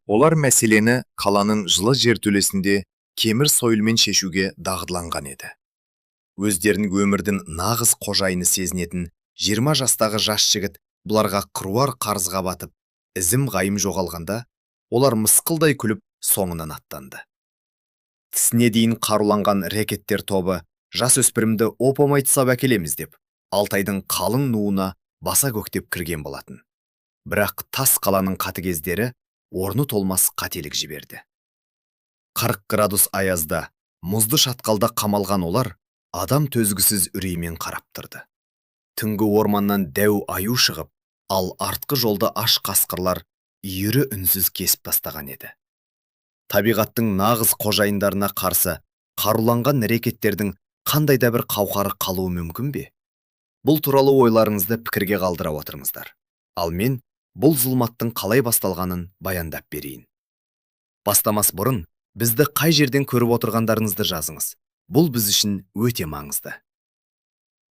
Олар мәселені қаланың жылы жертөлесінде кемір сойылмен шешуге дағдыланған еді. Өздерін өмірдің нағыз қожайыны сезінетін 20 жастағы жас жігіт бұларға қыруар қарызға батып, ізім-ғайым жоғалғанда, олар мысқылдай күліп соңынан аттанды. Тісіне дейін қаруланған рэкеттер тобы жасөспірімді оп-оңай тұсап әкелеміз деп, Алтайдың қалың нуына баса көктеп кірген болатын. Бірақ тас қаланың қатыгездері орны толмас қателік жіберді. 40 градус аязда, мұзды шатқалда қамалған олар адам төзгісіз үреймен қарап тұрды. Түнгі орманнан дәу аю шығып, ал артқы жолды аш қасқырлар үйірі үнсіз кесіп тастаған еді. Табиғаттың нағыз қожайындарына қарсы қаруланған рэкеттердің қандай да бір қауқары қалуы мүмкін бе? Бұл туралы ойларыңызды пікірге қалдыра отырыңыздар. Ал мен бұл зұлматтың қалай басталғанын баяндап берейін. Бастамас бұрын бізді қай жерден көріп отырғандарыңызды жазыңыз. Бұл біз үшін өте маңызды.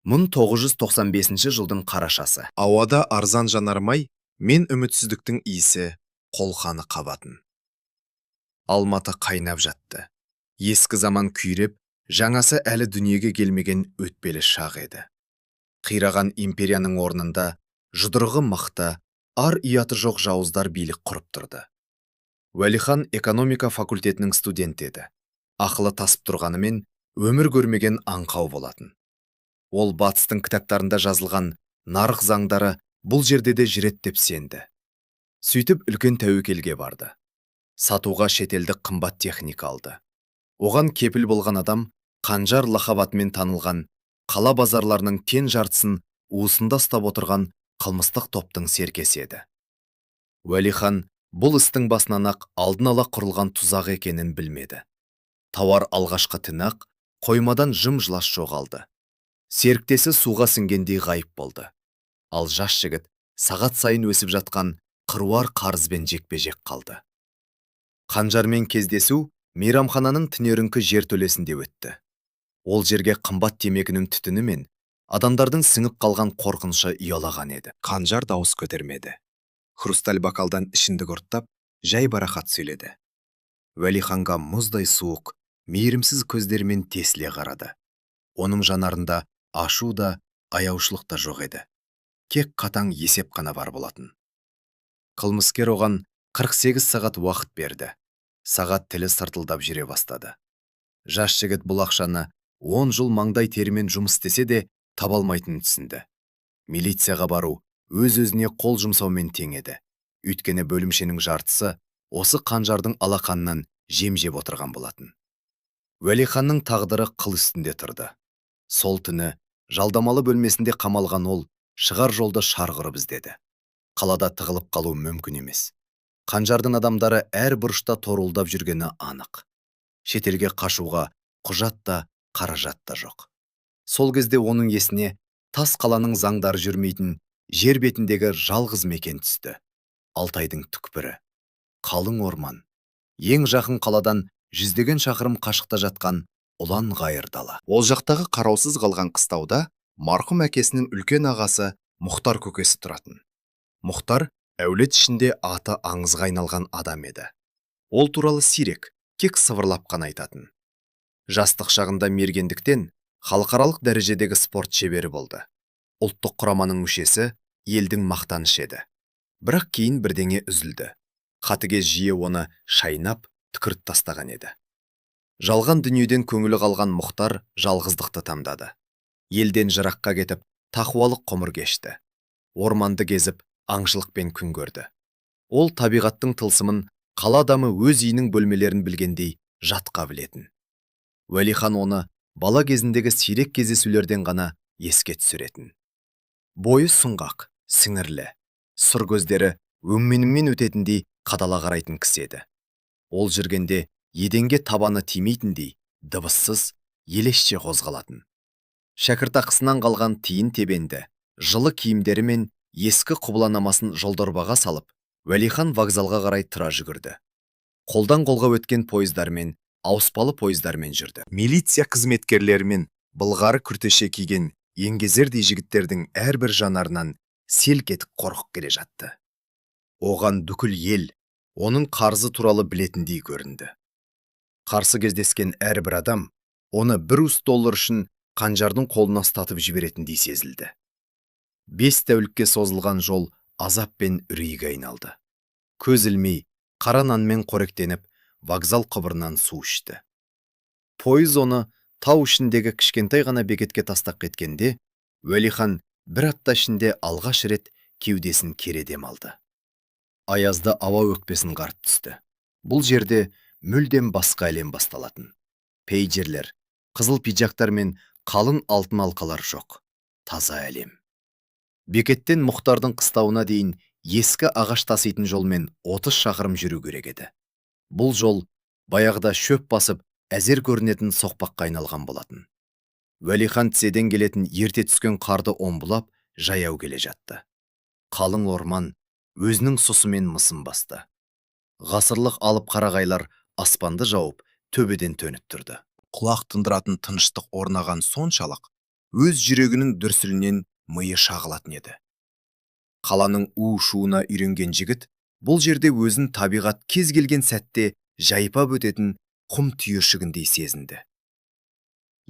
1995 жылдың қарашасы. Ауада арзан жанармай мен үмітсіздіктің иісі қолқаны қабатын. Алматы қайнап жатты. Ескі заман күйреп, жаңасы әлі дүниеге келмеген өтпелі шақ еді. Қираған империяның орнында жұдырығы мықты, ар ұяты жоқ жауыздар билік құрып тұрды. Уәлихан экономика факультетінің студенті еді. Ақылы тасып тұрғанымен өмір көрмеген аңқау болатын. Ол батыстың кітаптарында жазылған нарық заңдары бұл жерде де жүреді деп сенді. Сөйтіп үлкен тәуекелге барды. Сатуға шетелдік қымбат техника алды. Оған кепіл болған адам Қанжар лақап атымен танылған, қала базарларының тең жартысын уысында ұстап отырған қылмыстық топтың серкесі еді. Уәлихан бұл істің басынан-ақ алдын ала құрылған тұзақ екенін білмеді. Тауар алғашқы түні-ақ қоймадан жым-жылас жоғалды. Серіктесі суға сіңгендей ғайып болды. Ал жас жігіт сағат сайын өсіп жатқан қыруар қарызбен жекпе-жек қалды. Қанжармен кездесу мейрамхананың түнеріңкі жертөлесінде өтті. Ол жерге қымбат темекінің түтіні мен адамдардың сіңіп қалған қорқынышы ұялаған еді. Қанжар дауыс көтермеді. Хрусталь бокалдан ішімдік ұрттап, жайбарақат сөйледі. Уәлиханға мұздай суық, мейірімсіз көздерімен тесіле қарады. Оның жанарында ашу да, аяушылық та жоқ еді. Тек қатаң есеп қана бар болатын. Қылмыскер оған 48 сағат уақыт берді. Сағат тілі сыртылдап жүре бастады. Жас жігіт бұл ақшаны 10 жыл маңдай терімен жұмыс істесе де таба алмайтынын түсінді. Милицияға бару өз-өзіне қол жұмсаумен тең еді. Өйткені бөлімшенің жартысы осы Қанжардың алақанынан жем жеп отырған болатын. Уәлиханның тағдыры қыл үстінде тұрды. Сол түні жалдамалы бөлмесінде қамалған ол шығар жолды шарқ ұрып іздеді. Қалада тығылып қалу мүмкін емес. Қанжардың адамдары әр бұрышта торуылдап жүргені анық. Шетелге қашуға құжат та, қаражат та жоқ. Сол кезде оның есіне тас қаланың заңдары жүрмейтін жер бетіндегі жалғыз мекен түсті. Алтайдың түкпірі. Қалың орман. Ең жақын қаладан жүздеген шақырым қашықта жатқан ұлан ғайыр дала. Ол жақтағы қараусыз қалған қыстауда марқұм әкесінің үлкен ағасы Мұхтар көкесі тұратын. Мұхтар әулет ішінде аты аңызға айналған адам еді. Ол туралы сирек, тек сыбырлап қана айтатын. Жастық шағында мергендіктен халықаралық дәрежедегі спорт шебері болды. Ұлттық құраманың мүшесі, елдің мақтанышы еді. Бірақ кейін бірдеңе үзілді. Қатыгез жүйе оны шайнап, түкіріп тастаған еді. Жалған дүниеден көңілі қалған Мұхтар жалғыздықты таңдады. Елден жыраққа кетіп, тақуалық ғұмыр кешті. Орманды кезіп, аңшылықпен күн көрді. Ол табиғаттың тылсымын қала адамы өз үйінің бөлмелерін білгендей жатқа білетін. Уәлихан оны бала кезіндегі сирек кездесулерден ғана еске түсіретін. Бойы сұңғақ, сіңірлі, сұр көздері өңменіңнен өтетіндей қадала қарайтын кісі еді. Ол жүргенде еденге табаны тимейтіндей, дыбыссыз, елесше қозғалатын. Шәкіртақысынан қалған тиын тебенді, жылы киімдері мен ескі құбыланамасын жолдорбаға салып, Уәлихан вокзалға қарай тұра жүгірді. Қолдан қолға өткен пойыздармен, ауыспалы пойыздармен жүрді. Милиция қызметкерлерімен былғары күртеше киген еңгезердей жігіттердің әрбір жанарынан селк етіп қорқып келе жатты. Оған бүкіл ел, Оның қарызы туралы білетіндей көрінді. Қарсы кездескен әрбір адам оны бір уыс доллар үшін Қанжардың қолына ұстатып жіберетіндей сезілді. 5 тәулікке созылған жол азап пен үрейге айналды. Көз ілмей, қара нанмен қоректеніп, вокзал құбырынан су ішті. Пойыз оны тау ішіндегі кішкентай ғана бекетке тастап кеткенде, Уәлихан бір апта ішінде алғаш рет кеудесін кере дем алды. Аязды ауа өкпесін қарып түсті. Бұл жерде мүлдем басқа әлем басталатын. Пейджерлер, қызыл пиджактар мен қалың алтын алқалар жоқ. Таза әлем. Бекеттен Мұхтардың қыстауына дейін ескі ағаш таситын жолмен 30 шақырым жүру керек еді. Бұл жол баяғыда шөп басып, әзер көрінетін соқпаққа айналған болатын. Уәлихан тізеден келетін ерте түскен қарды омбылап, жаяу келе жатты. Қалың орман өзінің сұсымен мысын басты. Ғасырлық алып қарағайлар аспанды жауып, төбеден төніп тұрды. Құлақ тындыратын тыныштық орнаған соншалық, өз жүрегінің дүрсілінен миы шағылатын еді. Қаланың у-шуына үйренген жігіт бұл жерде өзін табиғат кез келген сәтте жайпап өтетін құм түйіршігіндей сезінді.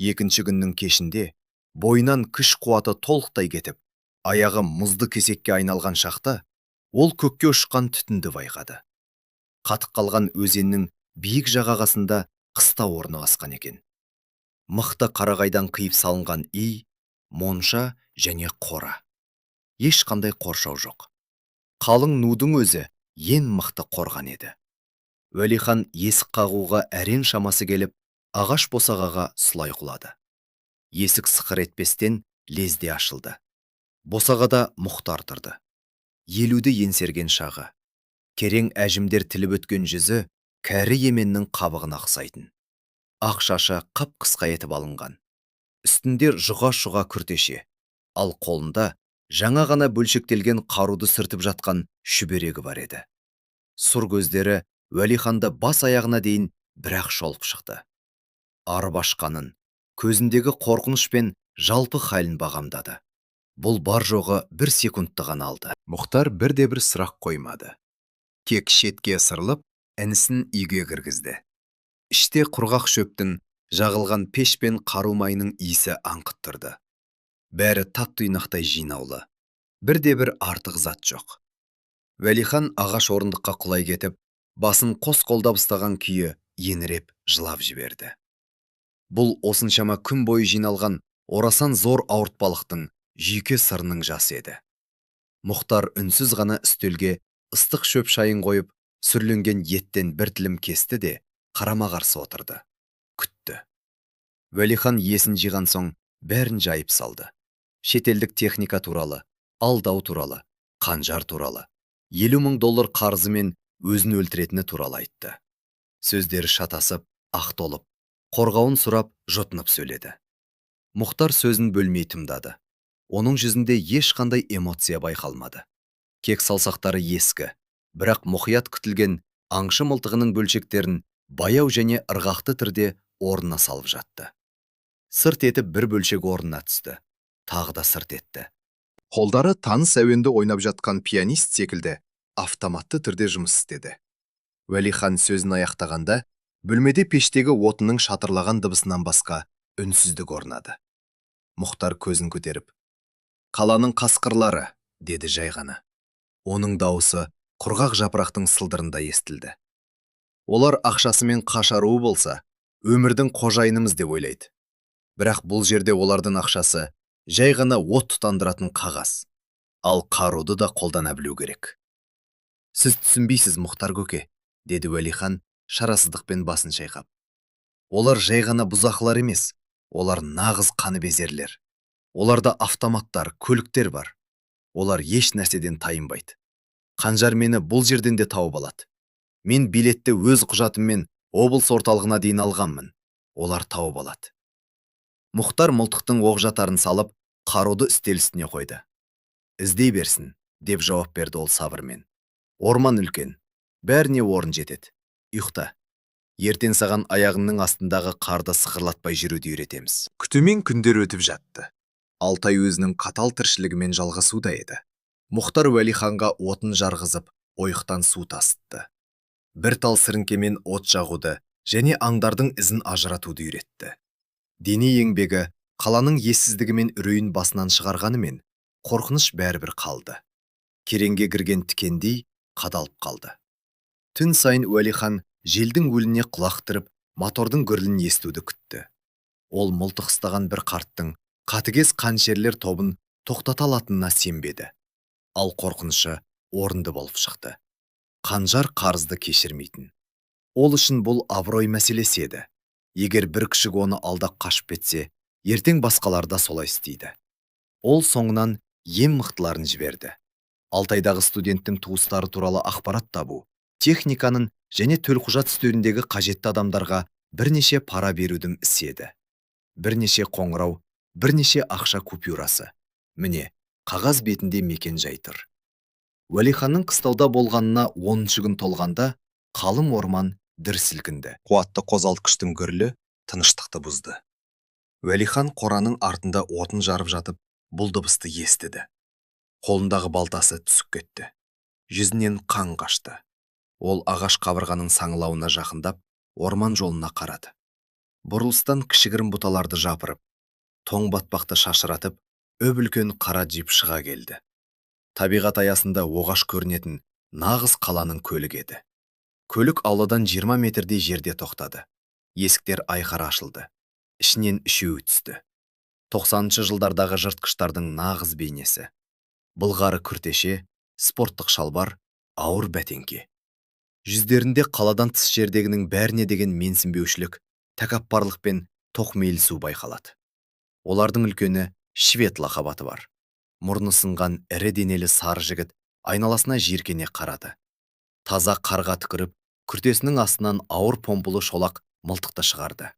Екінші күннің кешінде бойынан күш қуаты толықтай кетіп, аяғы мұзды кесекке айналған шақта ол көкке ұшқан түтінді байқады. Қатып қалған өзеннің биік жағасында қыстау орналасқан екен. Мықты қарағайдан қиып салынған үй, монша және қора. Ешқандай қоршау жоқ. Қалың нудың өзі ең мықты қорған еді. Уәлихан есік қағуға әрең шамасы келіп, ағаш босағаға сұлай құлады. Есік сықыр етпестен лезде ашылды. Босағада Мұхтар тұрды. 50-ді еңсерген шағы. Керең әжімдер тіліп өткен жүзі кәрі еменнің қабығына ұқсайтын. Ақ шашы қып-қысқа етіп алынған. Үстінде жұқа-жұқа күртеше, ал қолында жаңа ғана бөлшектелген қаруды сүртіп жатқан шүберегі бар еді. Сұр көздері Уәлиханды бас аяғына дейін бірақ шолып шықты. Арып ашқанын, көзіндегі қорқыныш пен жалпы халін бағамдады. Бұл бар жоғы бір секундты ғана алды. Мұхтар бірде бір сұрақ қоймады. Тек шетке ысырылып, інісін үйге кіргізді. Іште құрғақ шөптің, жағылған пеш пен қару майының иісі аңқып тұрды. Бәрі тап-тұйнақтай жинаулы. Бірде бір артық зат жоқ. Уәлихан ағаш орындыққа құлай кетіп, басын қос қолдап ұстаған күйі еңіреп жылап жіберді. Бұл осыншама күн бойы жиналған орасан зор ауыртпалықтың, жүйке сырының жасы еді. Мұхтар үнсіз ғана үстелге ыстық шөп шайын қойып, сүрленген еттен бір тілім кесті де, қарама-қарсы отырды. Күтті. Уәлихан есін жиған соң бәрін жайып салды. Шетелдік техника туралы, алдау туралы, Қанжар туралы, 50 мың доллар қарызы мен өзін өлтіретіні туралы айтты. Сөздері шатасып, ақтолып, қорғауын сұрап, жұтынып сөйледі. Мұхтар сөзін бөлмей тыңдады. Оның жүзінде ешқандай эмоция байқалмады. Кек саусақтары ескі, бірақ мұқият күтілген аңшы мылтығының бөлшектерін баяу және ырғақты түрде орнына салып жатты. Сырт етіп бір бөлшек орнына түсті. Тағы да сырт етті. Қолдары таныс әуенді ойнап жатқан пианист секілді автоматты түрде жұмыс істеді. Уәлихан сөзін аяқтағанда, бөлмеде пештегі отынның шатырлаған дыбысынан басқа үнсіздік орнады. Мұхтар көзін көтеріп, «Қаланың қасқырлары», деді жай ғана. Оның дауысы құрғақ жапырақтың сылдырында естілді. Олар ақшасымен қашаруы болса, өмірдің қожайынымыз деп ойлайды. Бірақ бұл жерде олардың ақшасы жай ғана от тұтандыратын қағаз. Ал қаруды да қолдана білу керек. Сіз түсінбейсіз, Мұхтар көке, деді Уәлихан шарасыздықпен басын шайқап. Олар жай ғана бұзақылар емес, олар нағыз қаныбезерлер. Оларда автоматтар, көліктер бар. Олар еш нәрседен тайынбайды. Қанжар мені бұл жерден де тауып алады. Мен билетті өз құжатыммен облыс орталығына дейін алғанмын. Олар тауып алады. Мұхтар мылтықтың оқ жатарын салып, қаруды үстел үстіне қойды. Іздей берсін, деп жауап берді ол сабырмен. Орман үлкен, бәріне орын жетеді. Ұйықта. Ертең саған аяғыңның астындағы қарды сықырлатпай жүруді үйретеміз. Күтумен күндер өтіп жатты. Алтай өзінің қатал тіршілігімен жалғасуда еді. Мұхтар Уәлиханға отын жарғызып, ойықтан су тасытты. Бір тал сіріңкемен от жағуды және аңдардың ізін ажыратуды үйретті. Дене еңбегі қаланың ессіздігі мен үрейін басынан шығарғанымен, қорқыныш бәрібір қалды. Кереңге кірген тікендей қадалып қалды. Түн сайын Уәлихан желдің уіліне құлақ түріп, мотордың гүрілін естуді күтті. Ол мылтық ұстаған бір қарттың қатыгез қанішерлер тобын тоқтата алатынына сенбеді. Ал қорқынышы орынды болып шықты. Қанжар қарызды кешірмейтін. Ол үшін бұл абырой мәселесі еді. Егер бір күшік оны алдап қашып кетсе, ертең басқалар да солай істейді. Ол соңынан ең мықтыларын жіберді. Алтайдағы студенттің туыстары туралы ақпарат табу, техниканың және төлқұжат үстеліндегі қажетті адамдарға бірнеше пара берудің ісі еді. Бірнеше қоңырау, бірнеше ақша купюрасы. Міне, қағаз бетінде мекен жай тұр. Уәлиханның қыстауда болғанына 10-күн толғанда қалың орман дүр сілкінді. Қуатты қозғалтқыштың гүрілі тыныштықты бұзды. Уәлихан қораның артында отын жарып жатып, бұл дыбысты естіді. Қолындағы балтасы түсіп кетті. Жүзінен қан қашты. Ол ағаш қабырғаның саңылауына жақындап, орман жолына қарады. Бұрылыстан кішігірім бұталарды жапырып, тоң батпақты шашыратып, үп-үлкен қара джип шыға келді. Табиғат аясында оғаш көрінетін нағыз қаланың көлігі еді. Көлік ауладан 20 метрдей жерде тоқтады. Есіктер айқара ашылды. Ішінен үшеуі түсті. 90-шы жылдардағы жыртқыштардың нағыз бейнесі. Былғары күртеше, спорттық шалбар, ауыр бәтеңке. Жүздерінде қаладан тыс жердегінің бәріне деген менсінбеушілік, тәкаппарлық пен тоқмейілсу байқалады. Олардың үлкені швед лақап аты бар. Мұрны сынған ірі денелі сары жігіт айналасына жиіркене қарады. Таза қарға түкіріп, күртесінің астынан ауыр помпылы шолақ мылтықты шығарды.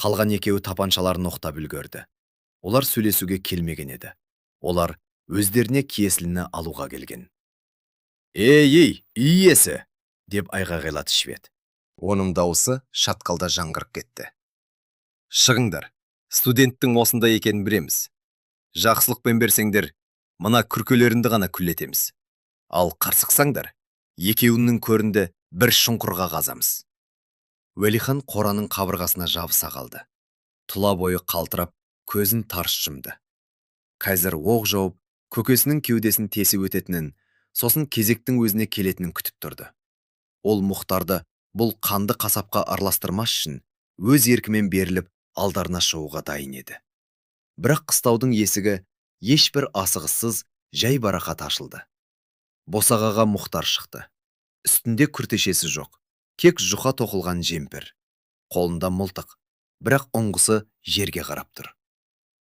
Қалған екеуі тапаншаларын оқтап үлгерді. Олар сөйлесуге келмеген еді. Олар өздеріне киесіліні алуға келген. «Ей, ей, үй иесі!» деп айғайлады швед. Оның дауысы шатқалда жаңғырып кетті. Шығыңдар, студенттің осында екенін білеміз. Жақсылықпен берсеңдер, мына күркелеріңді ғана күллетеміз. Ал қырсықсаңдар, екеуіңнің көрінді бір шұңқырға қазамыз. Уәлихан қораның қабырғасына жабыса қалды. Тұла бойы қалтырап, көзін тарс жұмды. Қазір оқ жауып, көкесінің кеудесін тесіп өтетінін, сосын кезектің өзіне келетінін күтіп тұрды. Ол Мұхтарды бұл қанды қасапқа араластырмас үшін өз еркімен беріліп, алдарына шығуға дайын еді. Бірақ қыстаудың есігі ешбір асығыссыз жайбарақат ашылды. Босағаға Мұхтар шықты. Үстінде күртешесі жоқ, тек жұқа тоқылған жемпір. Қолында мылтық, бірақ ұңғысы жерге қарап тұр.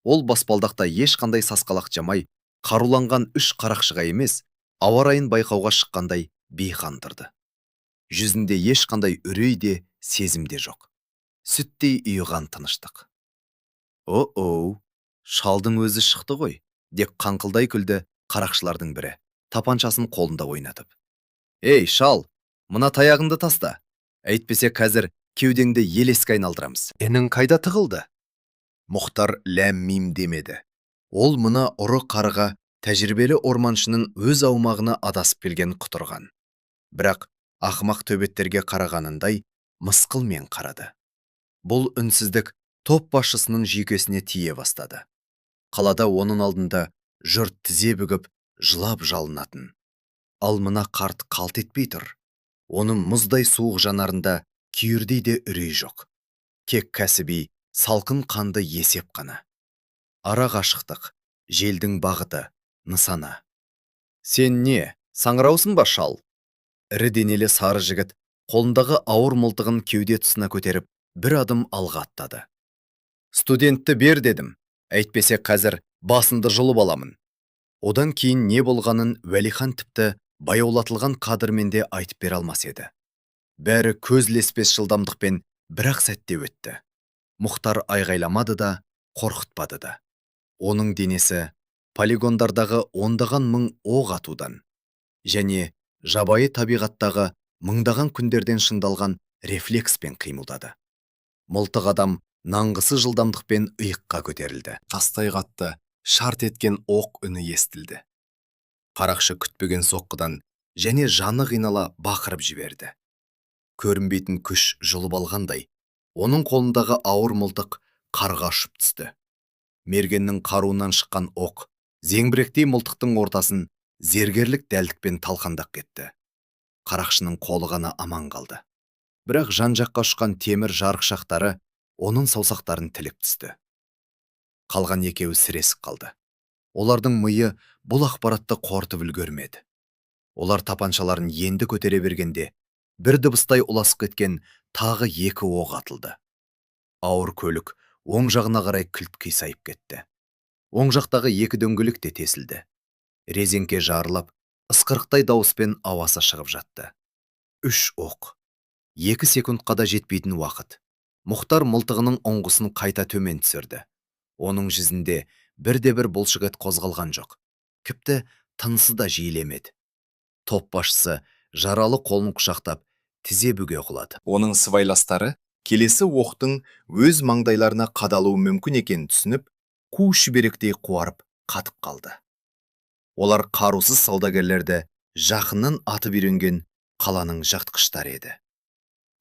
Ол баспалдақта ешқандай сасқалақ жамай, қаруланған үш қарақшыға емес, ауа райын байқауға шыққандай бейқам тұрды. Жүзінде ешқандай үрей де, сезім де жоқ. Сүттей ұйыған тыныштық. «О-оу, шалдың өзі шықты ғой», деп қаңқылдай күлді қарақшылардың бірі, тапаншасын қолында ойнатып. «Ей, шал, мына таяғыңды таста. Әйтпесе қазір кеудеңді елеске айналдырамыз». Інің қайда тығылды? Мұхтар ләм-мим демеді. Ол мына ұры қарыға тәжірибелі орманшының өз аумағына адасып келген құтырған. Бірақ ақымақ төбеттерге қарағанындай мысқылмен қарады. Бұл үнсіздік топ басшысының жүйкесіне тие бастады. Қалада оның алдында жұрт тізе бүгіп, жылап жалынатын. Ал мына қарт қалт етпей тұр. Оның мұздай суық жанарында күйірдей де үрей жоқ. Тек кәсіби, салқын қанды есеп қана. Ара қашықтық, желдің бағыты, нысана. «Сен не, саңыраусың ба, шал?» Ірі денелі сары жігіт қолындағы ауыр мылтығын кеуде тұсына көтеріп, бір адым алға аттады. «Студентті бер дедім, әйтпесе қазір басынды жұлып аламын». Одан кейін не болғанын Уәлихан тіпті баяулатылған кадрмен де айтып бере алмас еді. Бәрі көз ілеспес жылдамдықпен бір-ақ сәтте өтті. Мұхтар айғайламады да, қорқытпады да. Оның денесі полигондардағы ондаған мың оқ атудан және жабайы табиғаттағы мыңдаған күндерден шыңдалған рефлекспен қимылдады. Мылтық адам нанғысыз жылдамдықпен иыққа көтерілді. Тастай қатты шарт еткен оқ үні естілді. Қарақшы күтпеген соққыдан және жаны қинала бақырып жіберді. Көрінбейтін күш жұлып алғандай, оның қолындағы ауыр мылтық қарға ұшып түсті. Мергеннің қаруынан шыққан оқ зеңбіректей мылтықтың ортасын зергерлік дәлдікпен талқандап кетті. Қарақшының қолы ғана аман қалды. Бірақ жан-жаққа ұшқан темір жарықшақтары оның саусақтарын тіліп түсті. Қалған екеуі сіресіп қалды. Олардың миы бұл ақпаратты қорытып үлгермеді. Олар тапаншаларын енді көтере бергенде, бір дыбыстай ұласып кеткен тағы екі оқ атылды. Ауыр көлік оң жағына қарай кілт қисайып кетті. Оң жақтағы екі дөңгелек те тесілді. Резеңке жарылып, ысқырықтай дауыспен ауасы шығып жатты. Үш оқ. 2 секундқа да жетпейтін уақыт. Мұхтар мылтығының ұңғысын қайта төмен түсірді. Оның жүзінде бірде-бір бұлшық ет қозғалған жоқ. Тіпті тынысы да жиілемеді. Топ басшысы жаралы қолын құшақтап, тізе бүге құлады. Оның сыбайластары келесі оқтың өз маңдайларына қадалуы мүмкін екенін түсініп, қу шүберектей қуарып қатып қалды. Олар қарусыз саудагерлерді жақыннан атып үйренген қаланың жыртқыштары еді.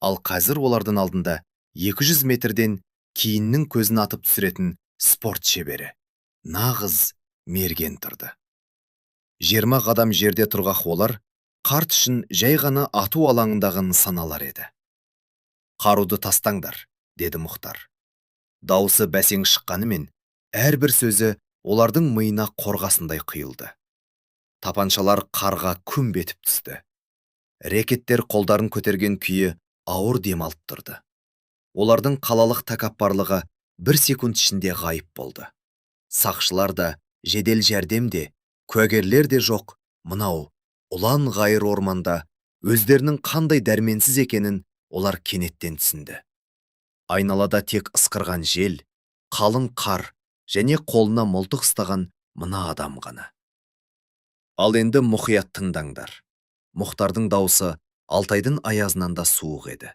Ал қазір олардың алдында 200 метрден кейіннің көзін атып түсіретін спорт шебері, нағыз мерген тұрды. 20 қадам жерде тұрған олар қарт үшін жай ғана ату алаңындағы нысаналар еді. «Қаруды тастаңдар», – деді Мұхтар. Даусы бәсең шыққанымен, әрбір сөзі олардың миына қорғасындай құйылды. Тапаншалар қарға күмп етіп түсті. Рэкеттер қолдарын көтерген күйі ауыр дем алып тұрды. Олардың қалалық тәкаппарлығы бір секунд ішінде ғайып болды. Сақшылар да, жедел жәрдем де, куәгерлер де жоқ. Мынау ұлан ғайыр орманда өздерінің қандай дәрменсіз екенін олар кенеттен түсінді. Айналада тек ысқырған жел, қалың қар және қолына мылтық ұстаған мына адам ғана. «Ал енді мұқият тыңдаңдар». Мұхтардың даусы Алтайдың аязынан да суық еді.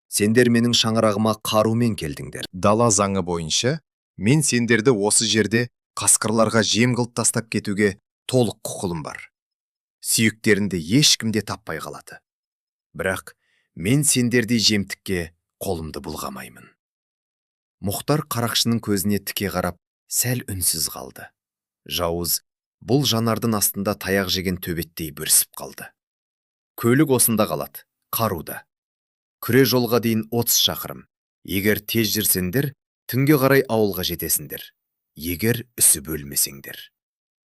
«Сендер менің шаңырағыма қарумен келдіңдер. Дала заңы бойынша мен сендерді осы жерде қасқырларға жем қылып тастап кетуге толық құқылым бар. Сүйектеріңді ешкім де таппай қалады. Бірақ мен сендердей жемтікке қолымды бұлғамаймын». Мұхтар қарақшының көзіне тіке қарап, сәл үнсіз қалды. Жауыз бұл жанардың астында таяқ жеген төбеттей бүрісіп қалды. «Көлік осында қалады, қару да. Күре жолға дейін 30 шақырым. Егер тез жүрсеңдер, түнге қарай ауылға жетесіңдер. Егер үсіп өлмесеңдер.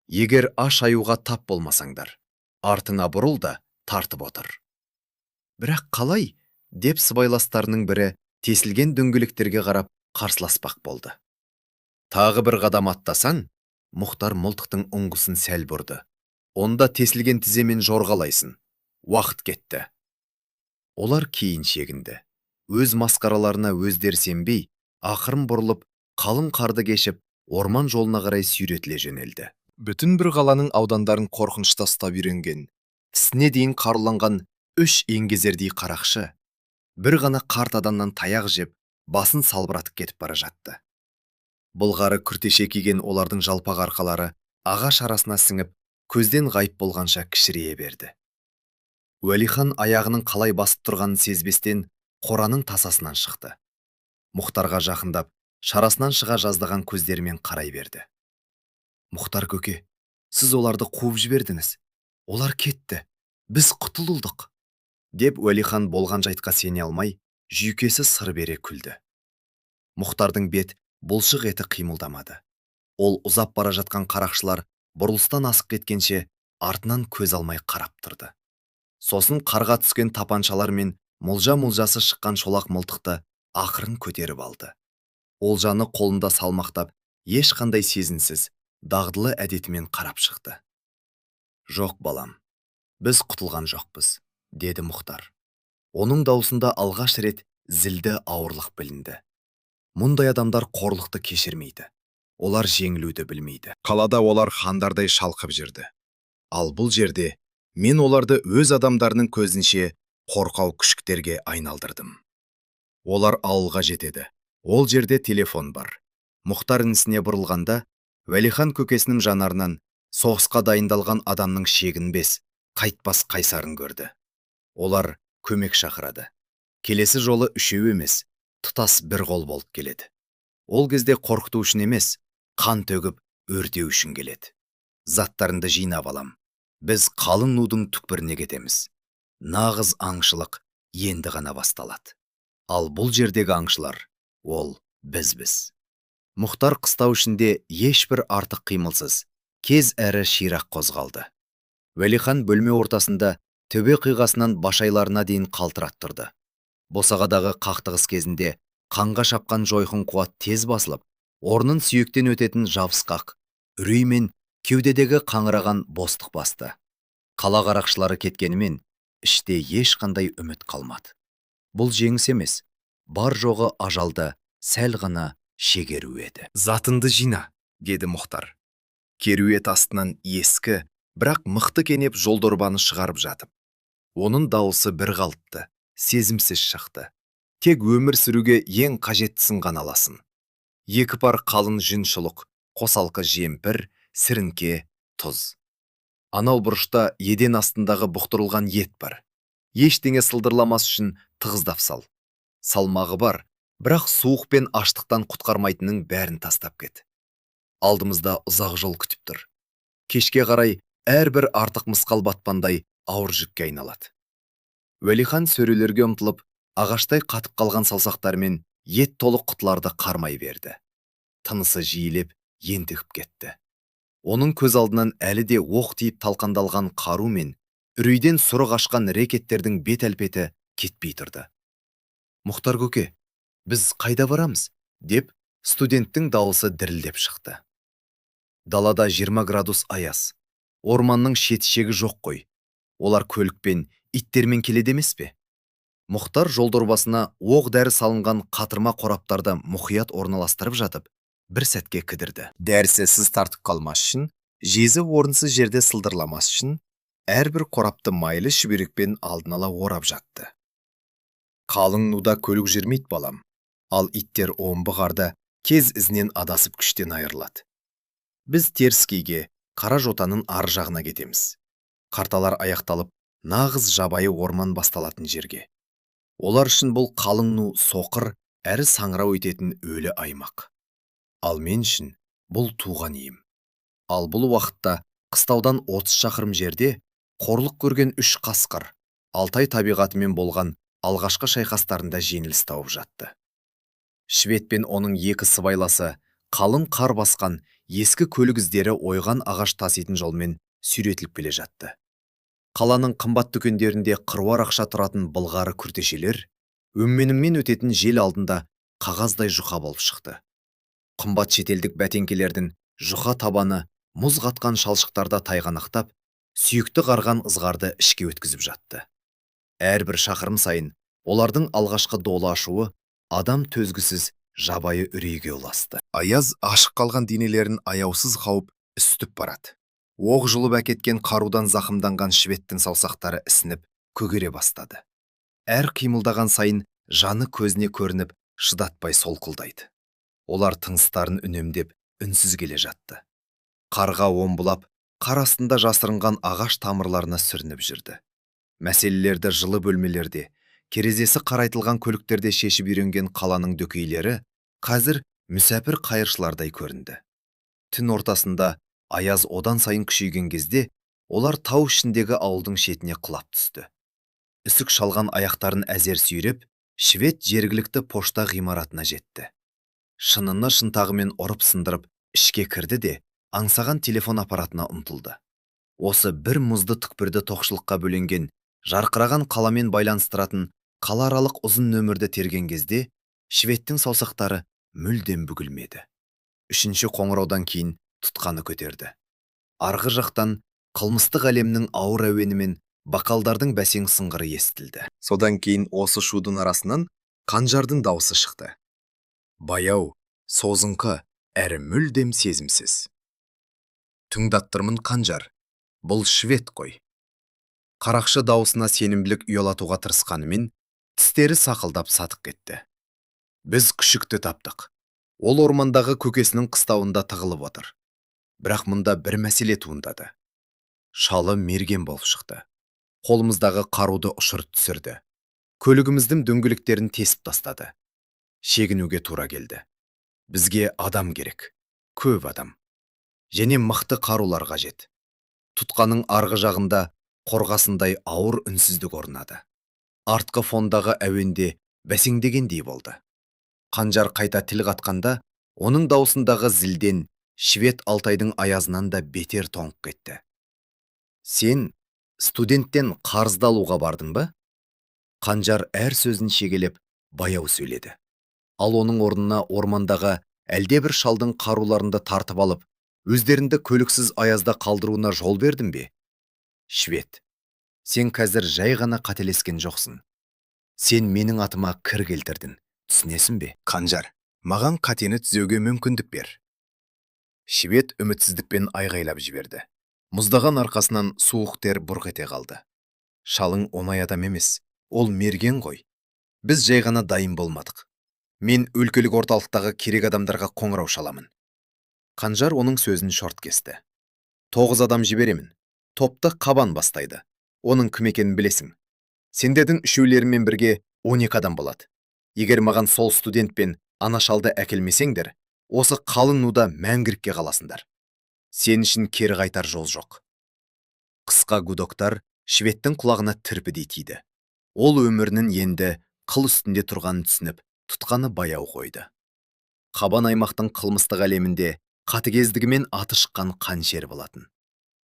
Егер аш аюға тап болмасаңдар. Артыңа бұрыл да тартып отыр». «Бірақ қалай?» – деп сыбайластарының бірі тесілген дөңгелектерге қарап қарсыласпақ болды. «Тағы бір қадам аттасаң», – Мұхтар мылтықтың ұңғысын сәл бұрды, – «онда тесілген тіземен жорғалайсың. Уақыт кетті». Олар кейін шегінді. Өз масқараларына өздері сенбей, ақырын бұрылып, қалың қарды кешіп, орман жолына қарай сүйретіле жөнелді. Бүтін бір қаланың аудандарын қорқынышта ұстап үйренген, тісіне дейін қаруланған үш еңгезердей қарақшы бір ғана қарт адамнан таяқ жеп, басын салбыратып кетіп бара жатты. Былғары күртеше киген олардың жалпақ арқалары ағаш арасына сіңіп, көзден ғайып болғанша кішірейе берді. Уәлихан аяғының қалай басып тұрғанын сезбестен қораның тасасынан шықты. Мұхтарға жақындап, шарасынан шыға жаздаған көздерімен қарай берді. «Мұхтар көке, сіз оларды қуып жібердіңіз. Олар кетті. Біз құтылдық», – деп Уәлихан болған жайтқа сене алмай, жүйкесі сыр бере күлді. Мұхтардың бет бұлшық еті қимылдамады. Ол ұзап бара жатқан қарақшылар бұрылыстан асып кеткенше артынан көз алмай қарап тұрды. Сосын қарға түскен тапаншалар мен мылжа-мылжасы шыққан шолақ мылтықты ақырын көтеріп алды. Олжаны қолында салмақтап, ешқандай сезінсіз, дағдылы әдетімен қарап шықты. «Жоқ, балам, біз құтылған жоқпыз», – деді Мұхтар. Оның даусында алғаш рет зілді ауырлық білінді. «Мұндай адамдар қорлықты кешірмейді. Олар жеңілуді білмейді. Қалада олар хандардай шалқып жүрді. Ал бұл жерде мен оларды өз адамдарының көзінше қорқау күшіктерге айналдырдым. Олар ауылға жетеді. Ол жерде телефон бар». Мұхтар інісіне бұрылғанда, Уәлихан көкесінің жанарынан соғысқа дайындалған адамның шегінбес, қайтпас қайсарын көрді. Олар Көмек шақырады. Келесі жолы үшеу емес, тұтас бір қол болып келеді. Ол кезде қорқыту үшін емес, қан төгіп, өртеу үшін келеді. Заттарыңды жинап алам. Біз қалың нудың түкпіріне кетеміз. Нағыз аңшылық енді ғана басталады. Ал бұл жердегі аңшылар ол бізбіз. Мұхтар қыстау ішінде ешбір артық қимылсыз, кез әрі ширақ қозғалды. Уәлихан бөлме ортасында төбе қиғасынан башайларына дейін қалтырап тұрды. Босағадағы қақтығыс кезінде қанға шапқан жойқын қуат тез басылып, орнын сүйектен өтетін жабысқақ үрей мен кеудедегі қаңыраған бостық басты. Қала қарақшылары кеткенімен, іште ешқандай үміт қалмады. Бұл жеңіс емес, бар жоғы ажалды сәл ғана шегеру еді. «Затынды жина», – деді Мұхтар. Керует астынан ескі, бірақ мықты кенеп жолдорбаны шығарып жатып. Оның дауысы бір қалыпты, сезімсіз шықты. «Тек өмір сүруге ең қажеттісін ғана аласың. Екі пар қалың жүн шұлық, қосалқы жемпір, сіріңке, тұз. Анау бұрышта еден астындағы бұқтырылған ет бар. Ештеңе сылдырламас үшін тығыздап сал. Салмағы бар, бірақ суық пен аштықтан құтқармайтынның бәрін тастап кет. Алдымызда ұзақ жол күтіп тұр. Кешке қарай әрбір артық мысқал батпандай ауыр жүкке айналады». Уәлихан сөрелерге ұмтылып, ағаштай қатып қалған саусақтарымен ет толы құтыларды қармай берді. Тынысы жиілеп, ентігіп кетті. Оның көз алдынан әлі де оқ тиіп талқандалған қару мен үрейден сұры қашқан рэкеттердің бет әлпеті кетпей тұрды. «Мұхтар көке, біз қайда барамыз?» – деп студенттің дауысы дірілдеп шықты. «Далада 20 градус аяз. Орманның шеті-шегі жоқ қой. Олар көлікпен, иттермен келеді емес пе?» Мұхтар жолдорбасына оқ дәрі салынған қатырма қораптарды мұқият орналастырып жатып, бір сәтке кідірді. Дәрісі сыз тартып қалмас үшін, жезі орынсыз жерде сылдырламас үшін әрбір қорапты майлы шүберекпен алдын ала орап жатты. «Қалың нуда көлік жүрмейді, балам. Ал иттер омбы қарда кез ізінен адасып, күштен айырылады. Біз теріскейге, Қара жотаның ар жағына кетеміз. Қарталар аяқталып, нағыз жабайы орман басталатын жерге. Олар үшін бұл қалың ну соқыр әрі саңырау ететін өлі аймақ. Ал мен үшін бұл туған үйім». Ал бұл уақытта қыстаудан 30 шақырым жерде қорлық көрген үш қасқыр Алтай табиғатымен болған алғашқы шайқастарында жеңіліс тауып жатты. Швед пен оның екі сыбайласы қалың қар басқан, ескі көлік іздері ойған ағаш таситын жолмен сүйретіліп келе жатты. Қаланың қымбат дүкендерінде қыруар ақша тұратын былғары күртешелер өңменіңнен өтетін жел алдында қағаздай жұқа болып шықты. Қымбат шетелдік бәтеңкелердің жұқа табаны мұз қатқан шалшықтарда тайғанақтап, сүйекті қарған ызғарды ішке өткізіп жатты. Әрбір шақырым сайын олардың алғашқы долы ашуы адам төзгісіз жабайы үрейге ұласты. Аяз ашық қалған денелерін аяусыз қауып, үсітіп барады. Оқ жұлып әкеткен қарудан зақымданған шведтің саусақтары ісініп, көгере бастады. Әр қимылдаған сайын жаны көзіне көрініп, шыдатпай солқылдайды. Олар тыныстарын үнемдеп, үнсіз келе жатты. Қарға омбылап, қар астында жасырынған ағаш тамырларына сүрініп жүрді. Мәселелерді жылы бөлмелерде, терезесі қарайтылған көліктерде шешіп үйренген қаланың дөкейлері қазір мүсәпір қайыршылардай көрінді. Түн ортасында аяз одан сайын күшейген кезде олар тау ішіндегі ауылдың шетіне құлап түсті. Үсік шалған аяқтарын әзер сүйреп, швед жергілікті пошта ғимаратына жетті. Шыныны шынтағымен ұрып сындырып, ішке кірді де, аңсаған телефон аппаратына ұмтылды. Осы бір мұзды түкпірді тоқшылыққа бөленген жарқыраған қаламен байланыстыратын қалааралық ұзын нөмірді терген кезде шведтің саусақтары мүлдем бүгілмеді. Үшінші қоңыраудан кейін тұтқаны көтерді. Арғы жақтан қылмыстық әлемнің ауыр әуені мен бокалдардың бәсең сыңғыры естілді. Содан кейін осы шудың арасынан Қанжардың даусы шықты. Баяу, созыңқы, әрі мүлдем сезімсіз. «Тыңдаттырмын, Қанжар. Бұл швед қой». Қарақшы дауысына сенімділік ұялатуға тырысқанымен, тістері сақылдап сатық кетті. «Біз күшікті таптық. Ол ормандағы көкесінің қыстауында тығылып отыр. Бірақ мұнда бір мәселе туындады. Шалы мерген болып шықты. Қолымыздағы қаруды ұшырып түсірді. Көлігіміздің дөңгелектерін тесіп тастады. Шегінуге тура келді. Бізге адам керек. Көп адам. Және мықты қарулар қажет. Тұтқаның арғы жағында қорғасындай ауыр үнсіздік орнады. Артқы фондағы әуенде бәсеңдегендей болды. Қанжар қайта тіл қатқанда, оның даусындағы зілден Швед Алтайдың аязынан да бетер тоңып кетті. Сен студенттен қарызды алуға бардың ба? Қанжар әр сөзін шегелеп, баяу сөйледі. Ал оның орнына ормандағы әлдебір шалдың қаруларынды тартып алып, өздеріңді көліксіз аязда қалдыруына жол бердің бе? Швед, сен қазір жай ғана қателескен жоқсың. Сен менің атыма кір келтірдің, түсінесің бе? Қанжар, маған қатені түзеуге мүмкіндік бер. Швед үмітсіздікпен айғайлап жіберді. Мұздаған арқасынан суық тер бұрқ ете қалды. Шалың оңай адам емес, ол мерген ғой. Біз жай ғана дайын болмадық. Мен өлкелік орталықтағы керек адамдарға қоңырау шаламын. Қанжар оның сөзін шорт кесті. 9 адам жіберемін. Топты Қабан бастайды. Оның кім екенін білесің. Сендердің үшеулеріңмен бірге 12 адам болады. Егер маған сол студент пен ана шалды әкелмесеңдер, осы қалың нуда мәңгілікке қаласыңдар. Сен үшін кері қайтар жол жоқ. Қысқа гудоктар Шведтің құлағына тірпідей тиді. Ол өмірінің енді қыл үстінде тұрғанын түсініп, тұтқаны баяу қойды. Қабан аймақтың қылмыстық әлемінде қатыгездігімен аты шыққан қаншер болатын.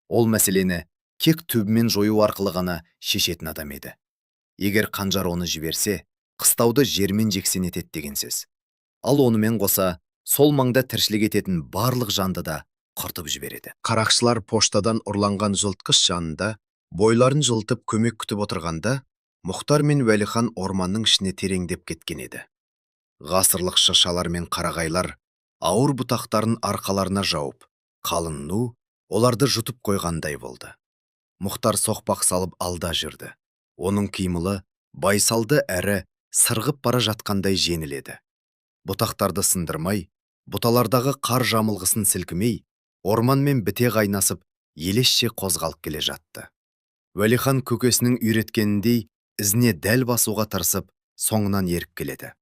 Ол мәселені кек түбімен жою арқылы ғана шешетін адам еді. Егер Қанжар оны жіберсе, қыстауды жермен жексен етеді деген сөз. Ал онымен қоса, сол маңда тіршілік ететін барлық жанды да құртып жібереді. Қарақшылар поштадан ұрланған жылытқыш жанында бойларын жылытып көмек күтіп отырғанда, Мұхтар мен Уәлихан орманның ішіне тереңдеп кеткен еді. Ғасырлық шыршалар мен қарағайлар ауыр бұтақтарын арқаларына жауып, қалың ну оларды жұтып қойғандай болды. Мұхтар соқпақ салып алда жүрді. Оның қимылы байсалды әрі сырғып бара жатқандай жеңіл еді. Бұтақтарды сындырмай, бұталардағы қар жамылғысын сілкімей, орманмен біте қайнасып, елесше қозғалып келе жатты. Уәлихан көкесінің үйреткеніндей ізіне дәл басуға тырысып, соңынан еріп келеді.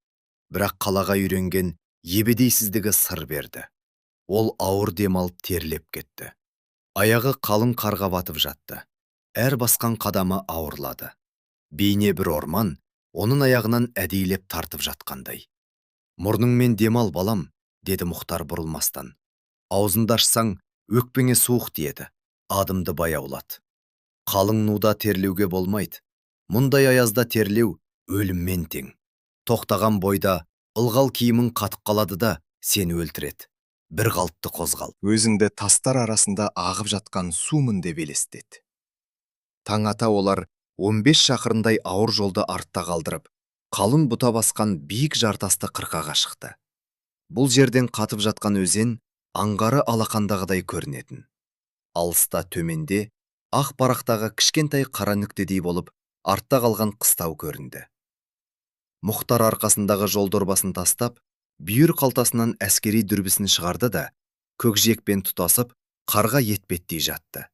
Бірақ қалаға үйренген ебедейсіздігі сыр берді. Ол ауыр дем алып терлеп кетті. Аяғы қалың қарға батып жатты. Әр басқан қадамы ауырлады. Бейне бір орман оның аяғынан әдейілеп тартып жатқандай. Мұрныңмен дем ал, балам, деді Мұхтар бұрылмастан. Аузыңды ашсаң, өкпеңе суық тиеді, адымды баяулат. Қалың нуда терлеуге болмайды. Мұндай аязда терлеу өліммен тең. Тоқтаған бойда ылғал киімің қатып қалады да сені өлтіреді. Бір қалыпты қозғал. Өзіңді тастар арасында ағып жатқан сумын деп елестет. Таң ата олар 15 шақырымдай ауыр жолды артта қалдырып, қалың бұта басқан биік жартасты қырқаға шықты. Бұл жерден қатып жатқан өзен аңғары алақандағыдай көрінетін. Алыста төменде ақ парақтағы кішкентай қара нүктедей болып артта қалған қыстау көрінді. Мұхтар арқасындағы жол дорбасын тастап, бүйір қалтасынан әскери дүрбісін шығарды да, көкжиекпен тұтасып, қарға етпеттей жатты.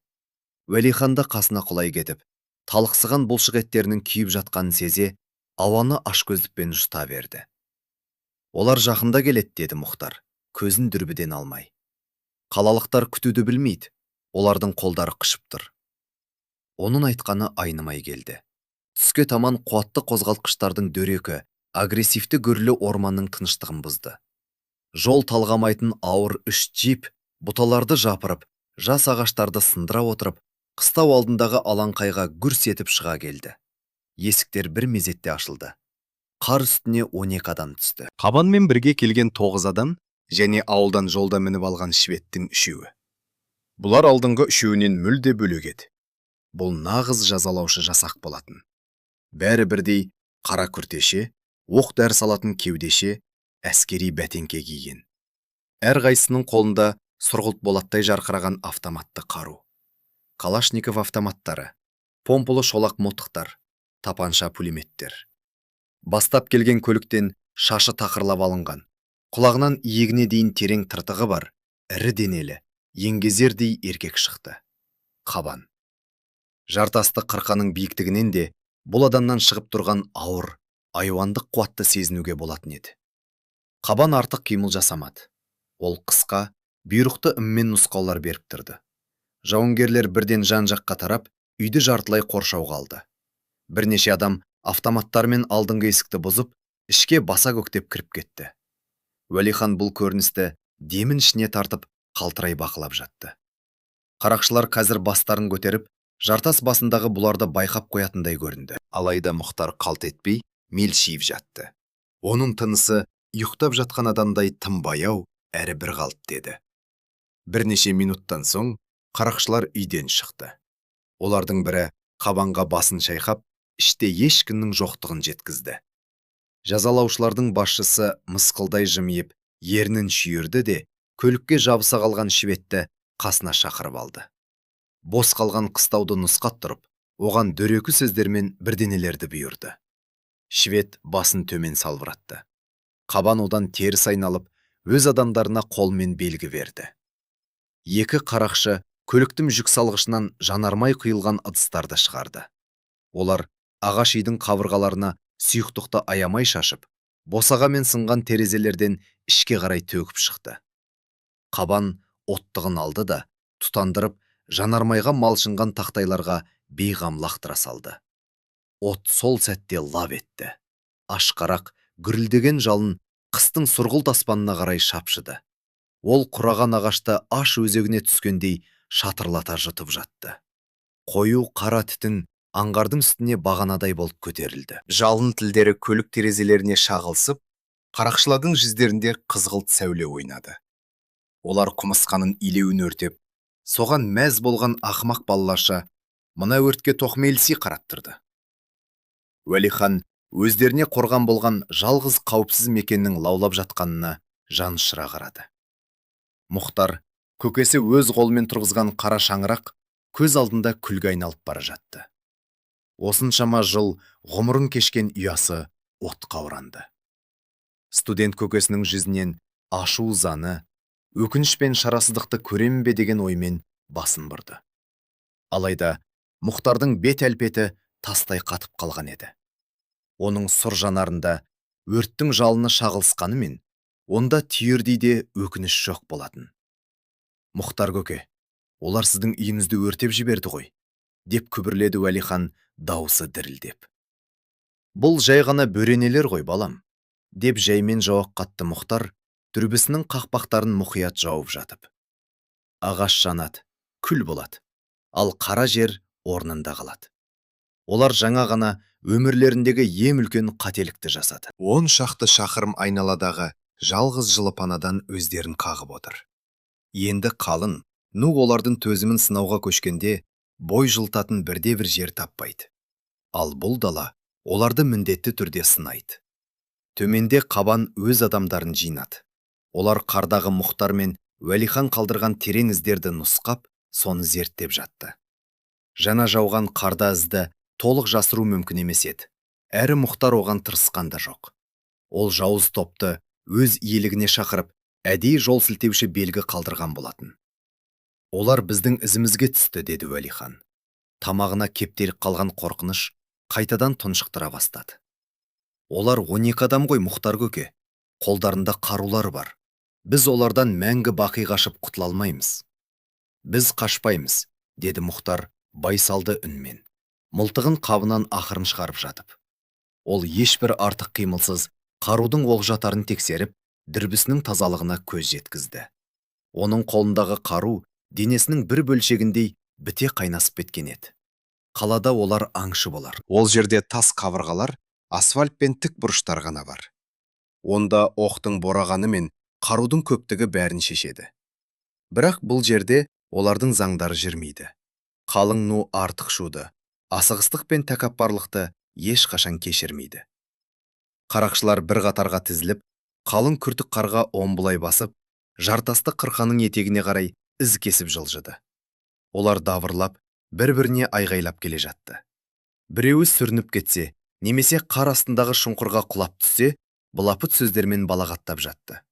Уәлихан да қасына құлай кетіп, талықсыған бұлшық еттерінің күйіп жатқанын сезе, ауаны ашкөздікпен жұта берді. Олар жақында келеді, деді Мұхтар, көзін дүрбіден алмай. Қалалықтар күтуді білмейді, олардың қолдары қышып тұр. Оның айтқаны айнымай келді. Түске таман қуатты қозғалтқыштардың дөрекі, агрессивті гүрілі орманның тыныштығын бұзды. Жол талғамайтын ауыр 3 джип бұталарды жапырып, жас ағаштарды сындыра отырып, қыстау алдындағы алаңқайға гүрс етіп шыға келді. Есіктер бір мезетте ашылды. Қар үстіне 12 адам түсті. Қабанмен бірге келген 9 адам және ауылдан жолда мініп алған шведтің үшеуі. Бұлар алдыңғы үшеуінен мүлде бөлек еді. Бұл нағыз жазалаушы жасақ болатын. Бәрі бірдей қара күртеше, оқ дәрі салатын кеудеше, әскери бәтеңке киген. Әрқайсысының қолында сұрғылт болаттай жарқыраған автоматты қару. Калашников автоматтары, помпалы шолақ мылтықтар, тапанша пулеметтер. Бастап келген көліктен шашы тақырлап алынған, құлағынан иегіне дейін терең тыртығы бар, ірі денелі, еңгезердей еркек шықты. Қабан. Жартасты қырқаның биіктігінен де Бұл адамнан шығып тұрған ауыр, айуандық қуатты сезінуге болатын еді. Қабан артық қимыл жасамады. Ол қысқа, бұйрықты ыммен нұсқаулар беріп тұрды. Жауынгерлер бірден жан-жаққа тарап, үйді жартылай қоршауға алды. Бірнеше адам автоматтармен алдыңғы есікті бұзып, ішке баса көктеп кіріп кетті. Уәлихан бұл көріністі демін ішіне тартып, қалтырай бақылап жатты. Қарақшылар қазір бастарын көтеріп, жартас басындағы бұларды байқап қоятындай көрінді. Алайда Мұхтар қалт етпей, мелшиіп жатты. Оның тынысы ұйықтап жатқан адамдай тым баяу әрі бірқалыпты еді. Бірнеше минуттан соң қарақшылар үйден шықты. Олардың бірі Қабанға басын шайқап, іште ешкімнің жоқтығын жеткізді. Жазалаушылардың басшысы мысқылдай жымиып, ернін шүйірді де, көлікке жабыса қалған шведті қасына шақырып алды. Бос қалған қыстауды нұсқап тұрып, оған дөрекі сөздермен бірденелерді бұйырды. Швед басын төмен салбыратты. Қабан одан теріс айналып, өз адамдарына қолмен белгі берді. Екі қарақшы көліктің жүк салғышынан жанармай құйылған ыдыстарды шығарды. Олар ағаш үйдің қабырғаларына сұйықтықты аямай шашып, босаға мен сынған терезелерден ішке қарай төгіп шықты. Қабан оттығын алды да, тұтандырып, жанармайға малшынған тақтайларға бейғам лақтыра салды. От сол сәтте лап етті. Ашқарақ, гүрілдеген жалын қыстың сұрғылт аспанына қарай шапшыды. Ол құраған ағашты аш өзегіне түскендей шатырлата жұтып жатты. Қою қара түтін аңғардың үстіне бағанадай болып көтерілді. Жалын тілдері көлік терезелеріне шағылысып, қарақшылардың жүздерінде қызғылт сәуле ойнады. Олар құмырсқаның илеуін өртеп, соған мәз болған ақымақ балаларша мына өртке тоқмейілси қарап тұрды. Уәлихан өздеріне қорған болған жалғыз қауіпсіз мекеннің лаулап жатқанына жанұшыра қарады. Мұхтар көкесі өз қолымен тұрғызған қара шаңырақ көз алдында күлге айналып бара жатты. Осыншама жыл ғұмырын кешкен ұясы отқа оранды. Студент көкесінің жүзінен ашу ызаны, өкініш пен шарасыздықты көрем бе деген оймен басын бұрды. Алайда Мұхтардың бет әлпеті тастай қатып қалған еді. Оның сұр жанарында өрттің жалыны шағылысқанымен, онда түйірдей де өкініш жоқ болатын. Мұхтар көке, олар сіздің үйіңізді өртеп жіберді ғой, деп күбірледі Уәлихан дауысы дірілдеп. Бұл жай ғана бөренелер ғой, балам, деп жаймен жауап қатты Мұхтар, дүрбісінің қақпақтарын мұқият жауып жатып. Ағаш жанады, күл болады, ал қара жер орнында қалады. Олар жаңа ғана өмірлеріндегі ең үлкен қателікті жасады. 10 шақты шақырым айналадағы жалғыз жылы панадан өздерін қағып отыр. Енді қалың ну олардың төзімін сынауға көшкенде бой жылытатын бірде-бір жер таппайды. Ал бұл дала оларды міндетті түрде сынайды. Төменде Қабан өз адамдарын жинады. Олар қардағы Мұхтар мен Уәлихан қалдырған терең іздерді нұсқап, соны зерттеп жатты. Жаңа жауған қарда ізді толық жасыру мүмкін емес еді. Әрі Мұхтар оған тырысқан да жоқ. Ол жауыз топты өз иелігіне шақырып, әдейі жол сілтеуші белгі қалдырған болатын. Олар біздің ізімізге түсті, деді Уәлихан. Тамағына кептеліп қалған қорқыныш қайтадан тұншықтыра бастады. Олар 12 адам ғой, Мұхтар көке. Қолдарында қарулары бар. Біз олардан мәңгі бақи қашып құтыла алмаймыз. Біз қашпаймыз, деді Мұхтар байсалды үнмен. Мылтығын қабынан ақырын шығарып жатып. Ол ешбір артық қимылсыз қарудың оқ-жатарын тексеріп, дүрбісінің тазалығына көз жеткізді. Оның қолындағы қару денесінің бір бөлшегіндей біте қайнасып кеткен еді. Қалада олар аңшы болар. Ол жерде тас қабырғалар, асфальт пен тік бұрыштар ғана бар. Онда оқтың борағаны мен қарудың көптігі бәрін шешеді. Бірақ бұл жерде олардың заңдары жүрмейді. Қалың ну артық шуды, асығыстық пен тәкаппарлықты ешқашан кешірмейді. Қарақшылар бір қатарға тізіліп, қалың күртік қарға омбылай басып, жартасты қырқаның етегіне қарай із кесіп жылжыды. Олар дабырлап, бір-біріне айғайлап келе жатты. Біреуі сүрініп кетсе, немесе қар астындағы шұңқырға құлап түссе, былапыт сөздермен балағаттап жатты.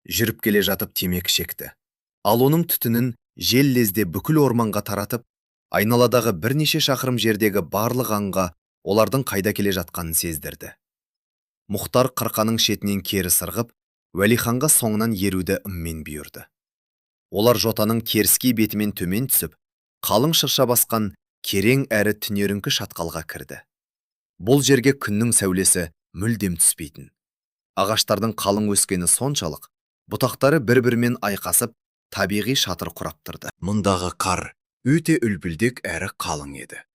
Жүріп келе жатып темекі шекті. Ал оның түтінін жел лезде бүкіл орманға таратып, айналадағы бірнеше шақырым жердегі барлық аңға Олардың қайда келе жатқанын сездірді. Мұхтар қырқаның шетінен кері сырғып, Уәлиханға соңынан еруді ыммен бұйырды. Олар жотаның теріскей бетімен төмен түсіп, қалың шырша басқан керең әрі түнеріңкі шатқалға кірді. Бұл жерге күннің сәулесі мүлдем түспейтін. Ағаштардың қалың өскені соншалық, бұтақтары бір-бірімен айқасып, табиғи шатыр құрап тұрды. Мұндағы қар өте үлпілдек әрі қалың еді.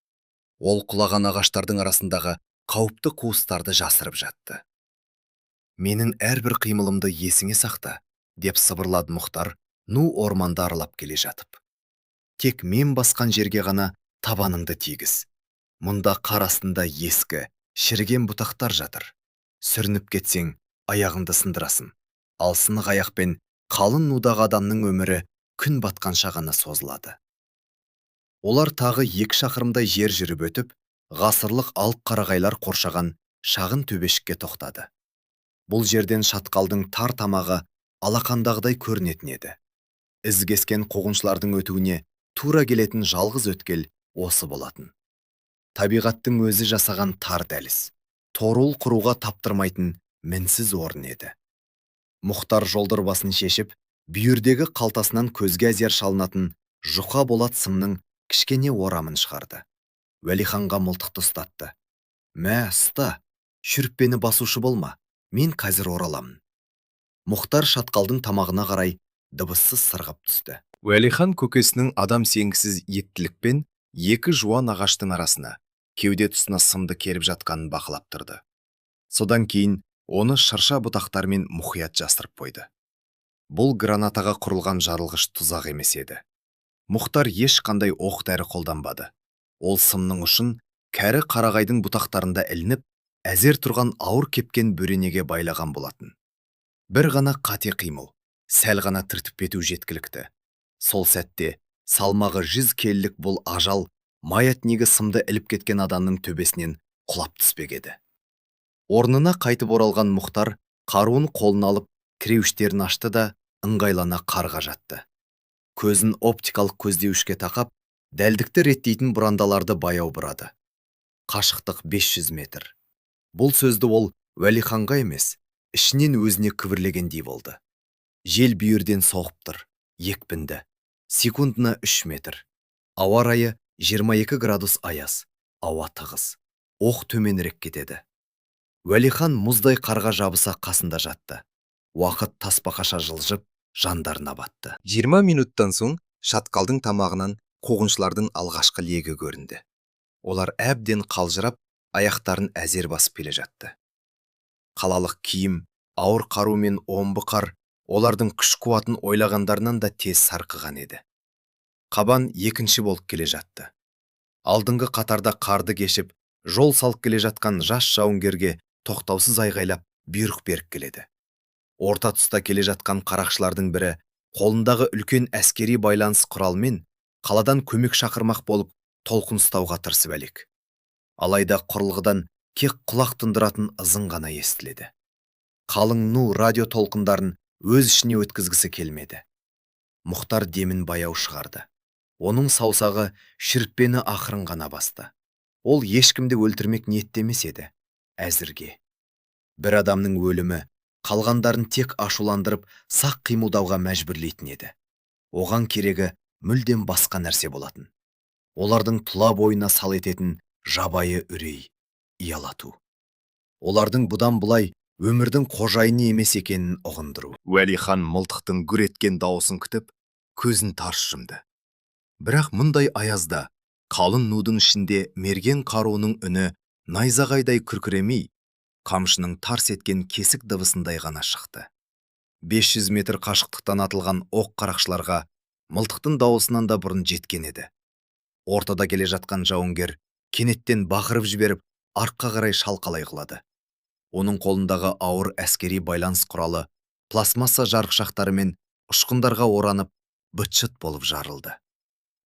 Ол құлаған ағаштардың арасындағы қауіпті қуыстарды жасырып жатты. «Менің әрбір қимылымды есіңе сақта», – деп сыбырлады Мұхтар, ну орманды аралап келе жатып. «Тек мен басқан жерге ғана табаныңды тигіз. Мұнда қар астында ескі, шіріген бұтақтар жатыр. Сүрініп кетсең, аяғыңды сындырасың. Ал сынық аяқпен қалың нудағы адамның өмірі күн батқанша ғана созылады». Олар тағы 2 шақырымдай жер жүріп өтіп, ғасырлық алып қарағайлар қоршаған шағын төбешікке тоқтады. Бұл жерден шатқалдың тар тамағы алақандағыдай көрінетін еді. Із кескен қуғыншылардың өтуіне тура келетін жалғыз өткел осы болатын. Табиғаттың өзі жасаған тар дәліз, торуыл құруға таптырмайтын мінсіз орын еді. Мұхтар жолдырбасын шешіп, бүйірдегі қалтасынан көзге әзер шалынатын жұқа болат сымның кішкене орамын шығарды. Уәлиханға мылтықты ұстатты. «Мә, ұста, шүріппені басушы болма, мен қазір ораламын». Мұхтар шатқалдың тамағына қарай дыбыссыз сырғып түсті. Уәлихан көкесінің адам сенгісіз ептілікпен екі жуан ағаштың арасына, кеуде тұсына сымды керіп жатқанын бақылап тұрды. Содан кейін оны шырша бұтақтарымен мұқият жасырып қойды. Бұл гранатаға құрылған жарылғыш тұзақ емес еді. Мұхтар ешқандай оқ дәрі қолданбады. Ол сымның ұшын кәрі қарағайдың бұтақтарында ілініп, әзер тұрған ауыр кепкен бөренеге байлаған болатын. Бір ғана қате қимыл, сәл ғана түртіп кету жеткілікті. Сол сәтте салмағы 100 келілік бұл ажал маятнигі сымды іліп кеткен адамның төбесінен құлап түспек еді. Орнына қайтып оралған Мұхтар қаруын қолына алып, тіреуіштерін ашты да, ыңғайлана қарға жатты. Көзін оптикалық көздеуішке тақап, дәлдікті реттейтін бұрандаларды баяу бұрады. Қашықтық 500 метр. Бұл сөзді ол Уәлиханға емес, ішінен өзіне күбірлегендей болды. Жел бүйірден соғып тұр, екпінді. Секундына 3 метр. Ауа райы 22 градус аяз, ауа тығыз. Оқ төменірек кетеді. Уәлихан мұздай қарға жабыса қасында жатты. Уақыт тасбақаша жылжып, жандарына батты. 20 минуттан соң шатқалдың тамағынан қуғыншылардың алғашқы легі көрінді. Олар әбден қалжырап, аяқтарын әзер басып келе жатты. Қалалық киім, ауыр қару мен омбы қар олардың күш-қуатын ойлағандарынан да тез сарқыған еді. Қабан екінші болып келе жатты. Алдыңғы қатарда қарды кешіп, жол салып келе жатқан жас жауынгерге тоқтаусыз айғайлап, бұйрық беріп келеді. Орта тұста келе жатқан қарақшылардың бірі қолындағы үлкен әскери байланыс құралымен қаладан көмек шақырмақ болып толқын ұстауға тырысып әлек. Алайда құрылғыдан тек құлақ тұндыратын ызың ғана естіледі. Қалың ну радио толқындарын өз ішіне өткізгісі келмеді. Мұхтар демін баяу шығарды. Оның саусағы шүріппені ақырын ғана басты. Ол ешкімді өлтірмек ниетте емес еді. Әзірге. Бір адамның өлімі қалғандарын тек ашуландырып, сақ қимылдауға мәжбүрлейтін еді. Оған керегі мүлдем басқа нәрсе болатын. Олардың тұла бойына сал ететін жабайы үрей, ұялату. Олардың бұдан бұлай өмірдің қожайыны емес екенін ұғындыру. Уәлихан мылтықтың гүр еткен дауысын күтіп, көзін тарс жұмды. Бірақ мұндай аязда, қалың нудың ішінде мерген қаруының үні найзағайдай күркіремей, қамшының тарс еткен кесік дыбысындай ғана шықты. 500 метр қашықтықтан атылған оқ қарақшыларға мылтықтың дауысынан да бұрын жеткен еді. Ортада келе жатқан жауынгер кенеттен бақырып жіберіп, артқа қарай шалқалай құлады. Оның қолындағы ауыр әскери байланыс құралы пластмасса жарықшақтарымен ұшқындарға оранып, быт-шыт болып жарылды.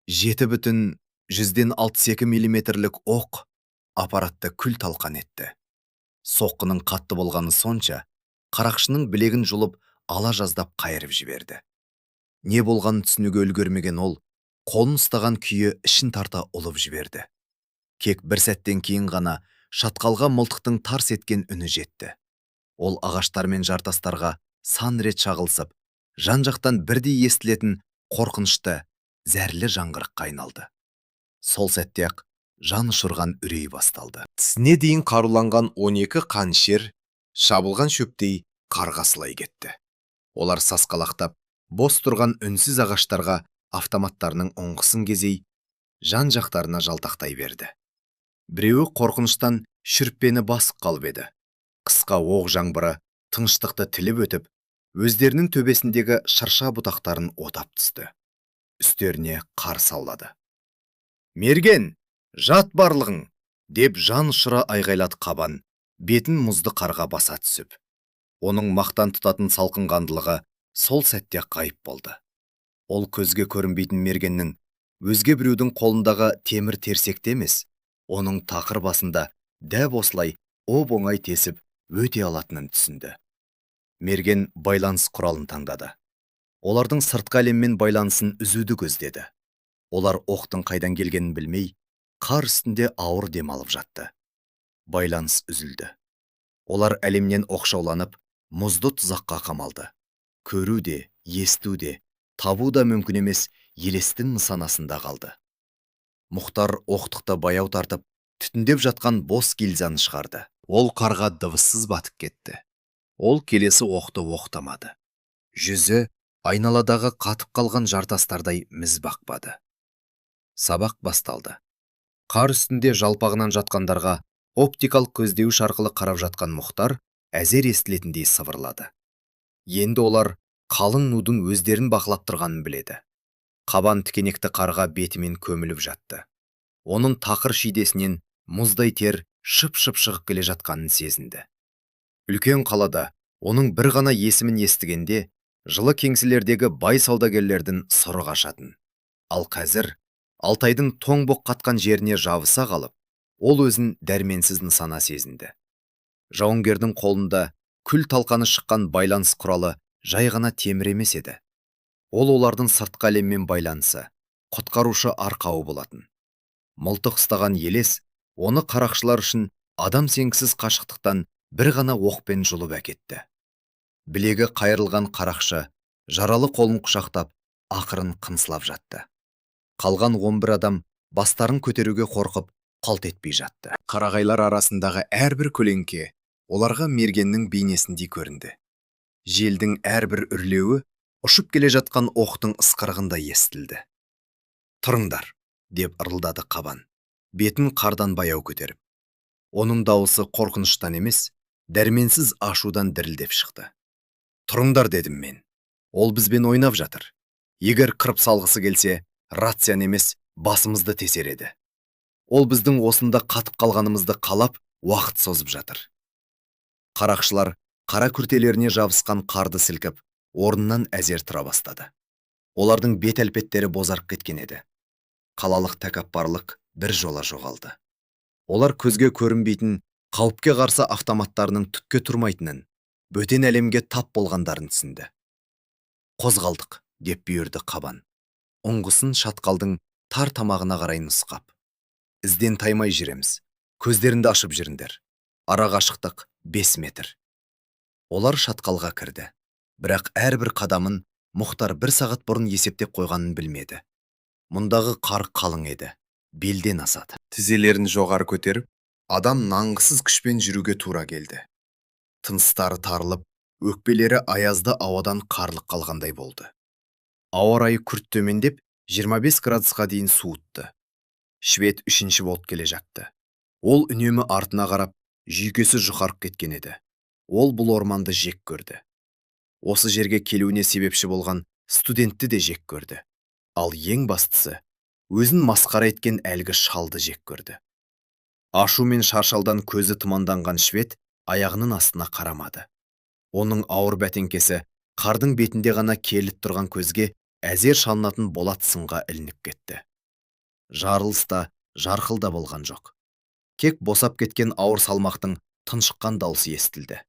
7,62 миллиметрлік оқ аппаратты күл талқан етті. Соққының қатты болғаны сонша, қарақшының білегін жұлып, ала жаздап қайырып жіберді. Не болғанын түсінуге үлгермеген ол, қолын ұстаған күйі ішін тарта ұлып жіберді. Кек бір сәттен кейін ғана Шатқалға мылтықтың тарс еткен үні жетті. Ол ағаштар мен жартастарға сан рет шағылысып, жан-жақтан бірдей естілетін қорқынышты, зәрлі жаңғырыққа айналды. Сол сәтте-ақ жан ұшырған үрей басталды. Тісіне дейін қаруланған 12 қанішер шабылған шөптей қарға сылай кетті. Олар сасқалақтап, бос тұрған үнсіз ағаштарға автоматтарының ұңғысын кезей, жан-жақтарына жалтақтай берді. Біреуі қорқыныштан шүріппені басып қалып еді. Қысқа оқ жаңбыры тыныштықты тіліп өтіп, өздерінің төбесіндегі шырша бұтақтарын отап түсті. Үстеріне қар саулады. «Мерген, жат барлығың!» деп жан ұшыра айғайлады Қабан, бетін мұзды қарға баса түсіп. Оның мақтан тұтатын салқынқандылығы сол сәтте ғайып болды. Ол көзге көрінбейтін мергеннің өзге біреудің қолындағы темір терсекте емес, оның тақыр басында дәп осылай оп-оңай тесіп өте алатынын түсінді. Мерген байланыс құралын таңдады. Олардың сыртқы әлеммен байланысын үзуді көздеді. Олар оқтың қайдан келгенін білмей, қар үстінде ауыр дем алып жатты. Байланыс үзілді. Олар әлемнен оқшауланып, мұзды тұзаққа қамалды. Көру де, есту де, табу да мүмкін емес елестің нысанасында қалды. Мұхтар оқтықты баяу тартып, түтіндеп жатқан бос гильзаны шығарды. Ол қарға дыбыссыз батып кетті. Ол келесі оқты оқтамады. Жүзі айналадағы қатып қалған жартастардай міз бақпады. Сабақ басталды. Қар үстінде жалпағынан жатқандарға оптикалық көздеуіш арқылы қарап жатқан Мұхтар әзер естілетіндей сыбырлады. Енді олар қалың нудың өздерін бақылап тұрғанын біледі. Қабан тікенекті қарға бетімен көміліп жатты. Оның тақыр шидесінен мұздай тер шып-шып шығып келе жатқанын сезінді. Үлкен қалада оның бір ғана есімін естігенде, жылы кеңселердегі бай саудагерлердің сұры қашатын. Ал қазір Алтайдың тоң боқ қатқан жеріне жабыса қалып, ол өзін дәрменсіз нысана сезінді. Жауынгердің қолында күл талқаны шыққан байланыс құралы жай ғана темір емес еді. Ол олардың сыртқы әлеммен байланысы, құтқарушы арқауы болатын. Мылтық ұстаған елес оны қарақшылар үшін адам сенгісіз қашықтықтан бір ғана оқпен жұлып әкетті. Білегі қайырылған қарақшы жаралы қолын құшақтап, ақырын қынсылап жатты. Қалған 11 адам бастарын көтеруге қорқып, қалт етпей жатты. Қарағайлар арасындағы әрбір көлеңке оларға мергеннің бейнесіндей көрінді. Желдің әрбір үрлеуі ұшып келе жатқан оқтың ысқырығындай естілді. «Тұрыңдар!» деп ырылдады Қабан, бетін қардан баяу көтеріп. Оның дауысы қорқыныштан емес, дәрменсіз ашудан дірілдеп шықты. «Тұрыңдар дедім мен. Ол бізбен ойнап жатыр. Егер қырып салғысы келсе, рацияны емес, басымызды тесер еді. Ол біздің осында қатып қалғанымызды қалап, уақыт созып жатыр». Қарақшылар қара күртелеріне жабысқан қарды сілкіп, орнынан әзер тұра бастады. Олардың бет әлпеттері бозарып кеткен еді. Қалалық тәкаппарлық бір жола жоғалды. Олар көзге көрінбейтін қауіпке қарсы автоматтарының түкке тұрмайтынын, бөтен әлемге тап болғандарын түсінді. «Қозғалдық», деп бұйырды Қабан. Ұңғысын шатқалдың тар тамағына қарай нұсқап. «Ізден таймай жүреміз. Көздеріңді ашып жүріңдер. Ара қашықтық 5 метр». Олар шатқалға кірді. Бірақ әрбір қадамын Мұхтар бір сағат бұрын есептеп қойғанын білмеді. Мұндағы қар қалың еді. Белден асады. Тізелерін жоғары көтеріп, адам нанғысыз күшпен жүруге тура келді. Тыныстары тарылып, өкпелері аязды ауадан қарлық қалғандай болды. Ауа райы күрт төмендеп, 25 градусқа дейін суытты. Швед үшінші болып келе жатты. Ол үнемі артына қарап, жүйкесі жұқарып кеткен еді. Ол бұл орманды жек көрді. Осы жерге келуіне себепші болған студентті де жек көрді. Ал ең бастысы, өзін масқара еткен әлгі шалды жек көрді. Ашу мен шаршаудан көзі тұманданған швед аяғының астына қарамады. Оның ауыр бәтеңкесі қардың бетінде ғана керіліп тұрған көзге әзер шалынатын болат сымға ілініп кетті. Жарылыс та, жарқыл да болған жоқ. Кек босап кеткен ауыр салмақтың тұншыққан даусы естілді.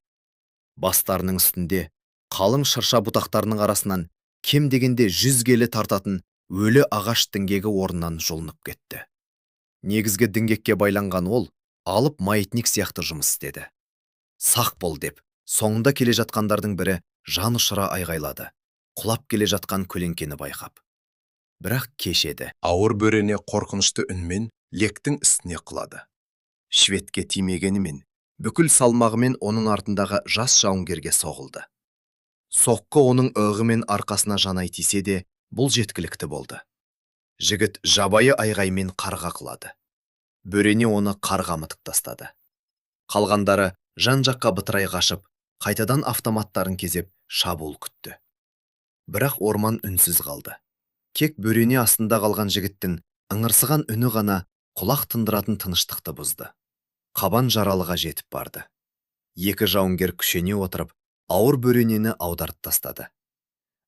Бастарының үстінде қалың шырша бұтақтарының арасынан кем дегенде 100 келі тартатын өлі ағаш діңгегі орнынан жұлынып кетті. Негізгі діңгекке байланған ол Алып маятник сияқты жұмыс істеді. «Сақ бол!» деп соңында келе жатқандардың бірі жан ұшыра айғайлады, құлап келе жатқан көлеңкені байқап. Бірақ кеш еді. Ауыр бөрене қорқынышты үнмен лектің үстіне құлады. Шведке тимегенімен, бүкіл салмағымен оның артындағы жас жауынгерге соғылды. Соққы оның иығы мен арқасына жанай тисе де, бұл жеткілікті болды. Жігіт жабайы айғаймен қарға құлады. Бөрене оны қарға мытып тастады. Қалғандары жан-жаққа бытырай қашып, қайтадан автоматтарын кезеп шабуыл күтті. Бірақ орман үнсіз қалды. Тек бөрене астында қалған жігіттің ыңырсыған үні ғана құлақ тындыратын тыныштықты бұзды. Қабан жаралыға жетіп барды. Екі жауынгер күшене отырып, ауыр бөренені аударып тастады.